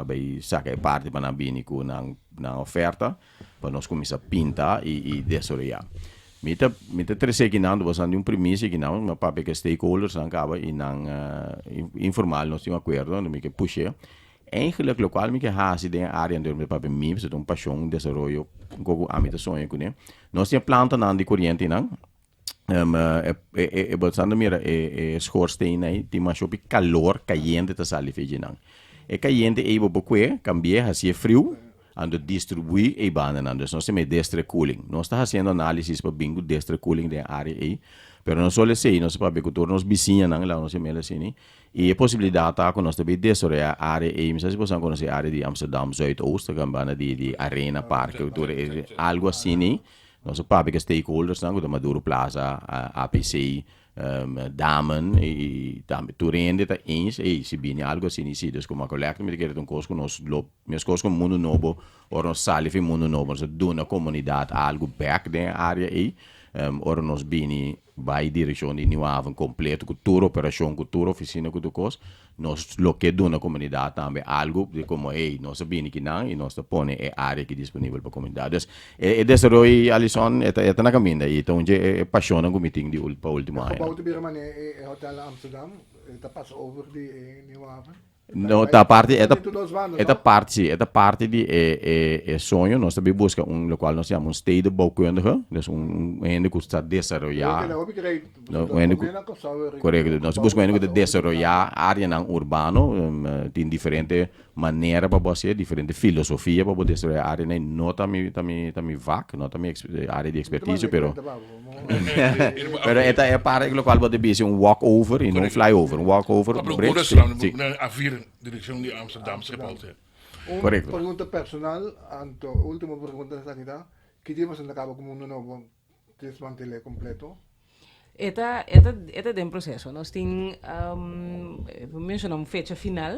bai saka e parti pa nan bini ku nan nan oferta pa nos kuminsá pinta i desaroyá. Mi ta mi ta trese kinan, bo sa di un primisia kinan, mi a papia ku e stakeholdersnan kaba i nan informal nos tin un akuerdo, mi ke push'é. Eigenlijk lokual mi ke hasi den e área anterior mi ta papia mi pasobra ta un pashon, un desaroyo un kos ku ami ta soña kuné. Nos tin e plantanan di korientenan, e bo ta mira e schoorsteen ei tin masha hopi kalor kayente ta sali for dje nan. E kayente ei bo por kue, kambi'é, hasié friu, anto distribuí ei bandanan. Dus nos ta mira district cooling. Nos ta hasiendo análisis pa bin ku district cooling den e área ei, pero no solo esei, nos ta papia ku tur nos bisiñanan, laga nos yam'el asina, I e posibilidat ta ku nos ta bin desaroyá área ei, mi sa si boso a konosé área di Amsterdam Zuidoost, ta banda di di Arena Park, tur e algu asina ei. Nos a papia ku e stakeholdersnan ku ta Maduro Plaza, APC, Damen i tambe tur hende ta eens ei si bini algu asina si. Dus komo Aqualectra mi ta kere ta un kos ku nos lo meskos ku Mundu Nobo ora nos sali for Mundu Nobo nos ta duna komunidat algu bèk den e área ei ora nos bini Bai direkshon di Nieuw Haven kompleto ku tur operashon, ku tur ofisina, ku tur kos. Nos lo ke duna komunidat tambe algu di komo ey nos a bini kinan i nos ta pone e área aki disponibel pa komunidat. Dus e desaroyo ei Alison e ta e ta na kaminda i ta un dje e pashonnan ku mi tin di pa ultimo E añanan. gebou ta bira manera e hotel na Amsterdam, e ta pasa over di e Nieuw Haven. No, ta parti, e ta, e ta parti, si, e ta parti di e, e, e soño. Nos ta bin buska un, lokual nos yama un stedenbouwkundige, dus un, un hende ku sa desaroyá, no, un hende ku, korekto, nos ta buska un hende ku ta desaroyá áreanan urbano, tin diferente manera pa bo hasié, diferente filosofia pa bo desaroyá áreanan, i no ta mi, ta mi, ta mi vak, no ta mi área di ekspertisio, pero. Pero e ta e parti lokual bo ta bisa un walk over i no un fly over. Un walk over bridge. Sí, sí. A4 direkshon di Amsterdam Schiphol. Sí. Un Korekto. pregunta personal, anto ultimo pregunta esaki ta, ki dia boso ta kaba ku Mundo Nobo desmantel'é kompleto? E ta, e ta, e ta den proseso. Nos tin, bo menshona un fecha final,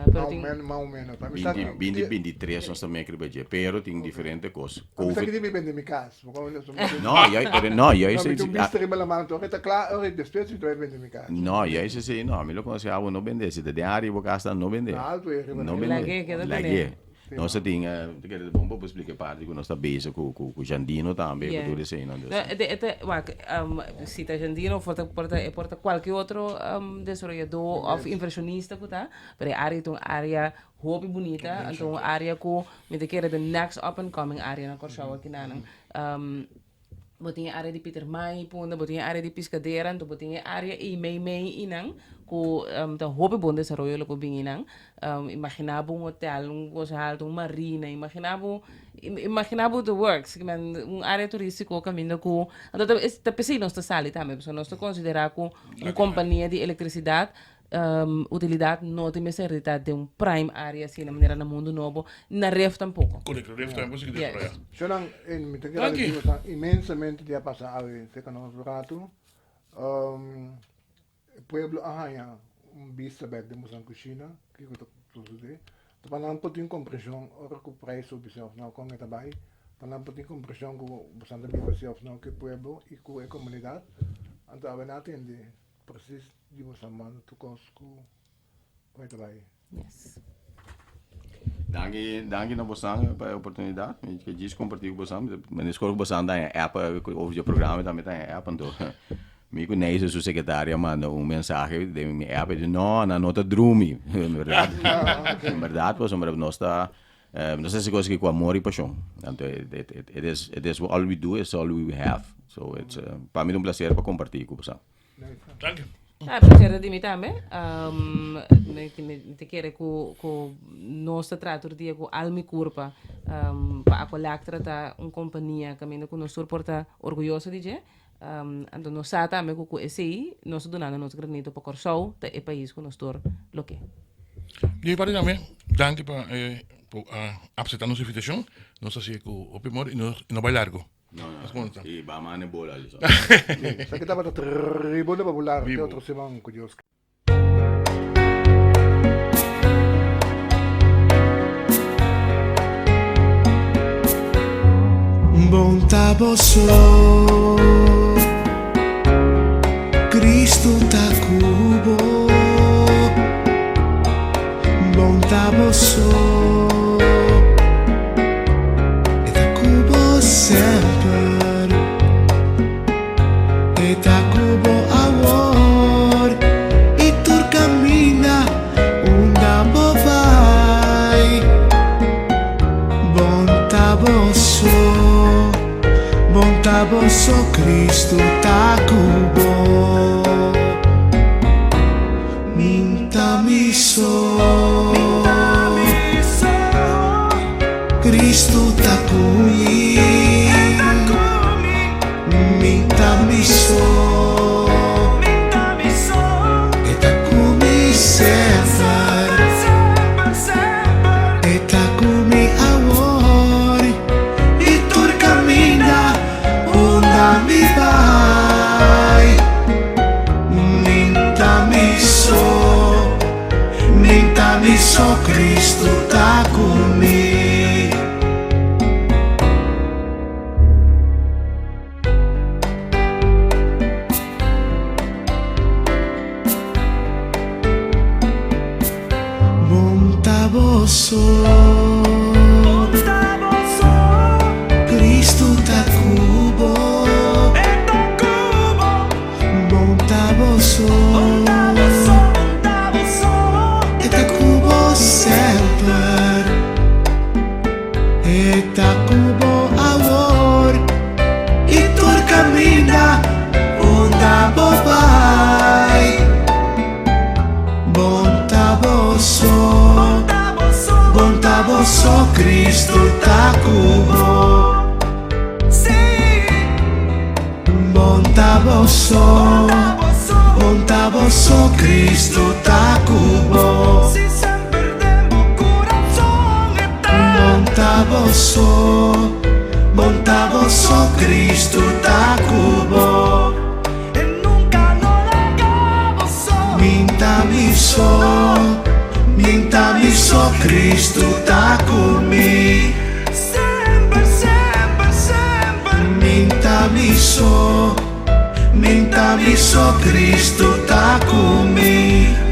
pero tin. Mas o menos. Pa mi sa Binti, binti, bintitres nos ta mek riba dje, pero tin diferente kos. Pa mi sa Covid. ki dia mi bende mi kas. No, juist, pero no, juist. No, mi tin un bista riba laman, ora e ta kla, ora e despues mi ta bai bende mi kas. No, juist esei no, mi lo konsehá bo no bende, si ta den área bo kas ta no bende. Na alto e riba No na bende. Lag'é, keda kuné. Lag'é. Nos ta tin, ta kere ta bon pa bo splika e parti ku nos ta bezig ku ku Jandino tambe, ku tur eseinan, dus. No, e ta, wak, si ta Jandino of por ta, e por ta kualke otro desaroyadó òf invershonista ku ta, pero e área ta un área hopi bunita, anto un área ku mi ta kere the next up and coming área na Kòrsou akinanan. Bo tin e área di Pietermaai punda, bo tin e área di Piscadera, anto bo tin e área ei mei mei einan ku ta hopi bon desaroyo lo por bin einan. Imaginá bo un hotel, un kos haltu, un marina, imaginá bo, imaginá bo the works, ke men un área turístiko kaminda ku, anto ta ta p'esei nos ta sali tambe, pasobra nos ta konsiderá ku un kompania di elektrisidat Utilidat no tin mester di ta den un prime area asina manera na Mundo Nobo, na Ref tampoco. Correcto, Ref tambe por sigui desaroya. Yes. Shonan, mi ta Danki. gradeci boso inmensamente di a pasa awe cerca nos un rato. E pueblo a haña un bista bek den boso cushina, kico ta sucede. Ta pa nan por tin comprension ora cu prijs subi si of no, con e ta bay. Pa nan por tin comprension cu boso ta biba si of no cu e pueblo y cu e comunidad. Anto awe nan a tende Precies di bo sa manda tur kos ku bai ta bai. Yes. Danki, danki na bosan pa e oportunidat. Mi ke djis kompartí ku bosan. Mi no skor ku bosan ta haña app over dje programa tambe ta haña app. Anto mi ku Neisa su sekretaria a manda un mensahe den mi app. E di no, nan no ta drumi. En bèrdat, en bèrdat pasobra nos ta nos ta hasi kos aki ku amor i pashon. Anto it is it is all we do is all we have. So it's pa mi ta un plaser pa kompartí ku bosan. Dank je. Ah, placer ta di mi tambe. Mi, mi ta kere ku, ku nos ta traha tur dia ku alma i kurpa pa Aqualectra ta un kompania kaminda ku nos tur por ta orguyoso di dje. Anto nos sa tambe ku ku esei nos ta dunando nos granito pa Kòrsou ta e pais ku nos tur lo ke. Di mi parti tambe, danki pa e por a apseptá nos invitashon. Nos ta hasié ku hopi amor i no bai largo. No, no. I ba mane bola ali so. Esaki tabata Tribuna Popular. Te otro siman ku Dios. Bon ta boso, Cristo ta ku bo. Bon ta boso, E ta ku bo semper, E ta ku bo awor i tur kaminda unda bo bai. Bon ta boso, bon ta boso, Cristo ta ku bo. Min ta mi so. Cristo ta ku mi. Min ta mi so. E ta ku mi semper. E ta ku mi awor. I tur kaminda unda mi bai. Min ta mi so, min ta mi so, Cristo ta ku mi. Bon ta bo so, Cristo ta ku bo. Bon ta bo so, E ta ku. Cristo ta ku bo. Bon ta bo so, bon ta bo so, Cristo ta ku bo. Bon ta bo so, bon ta bo so, Cristo ta ku bo. Min ta mi so, min ta mi so, Cristo ta ku mi. Min ta mi so, min ta mi so, Cristo ta ku mi.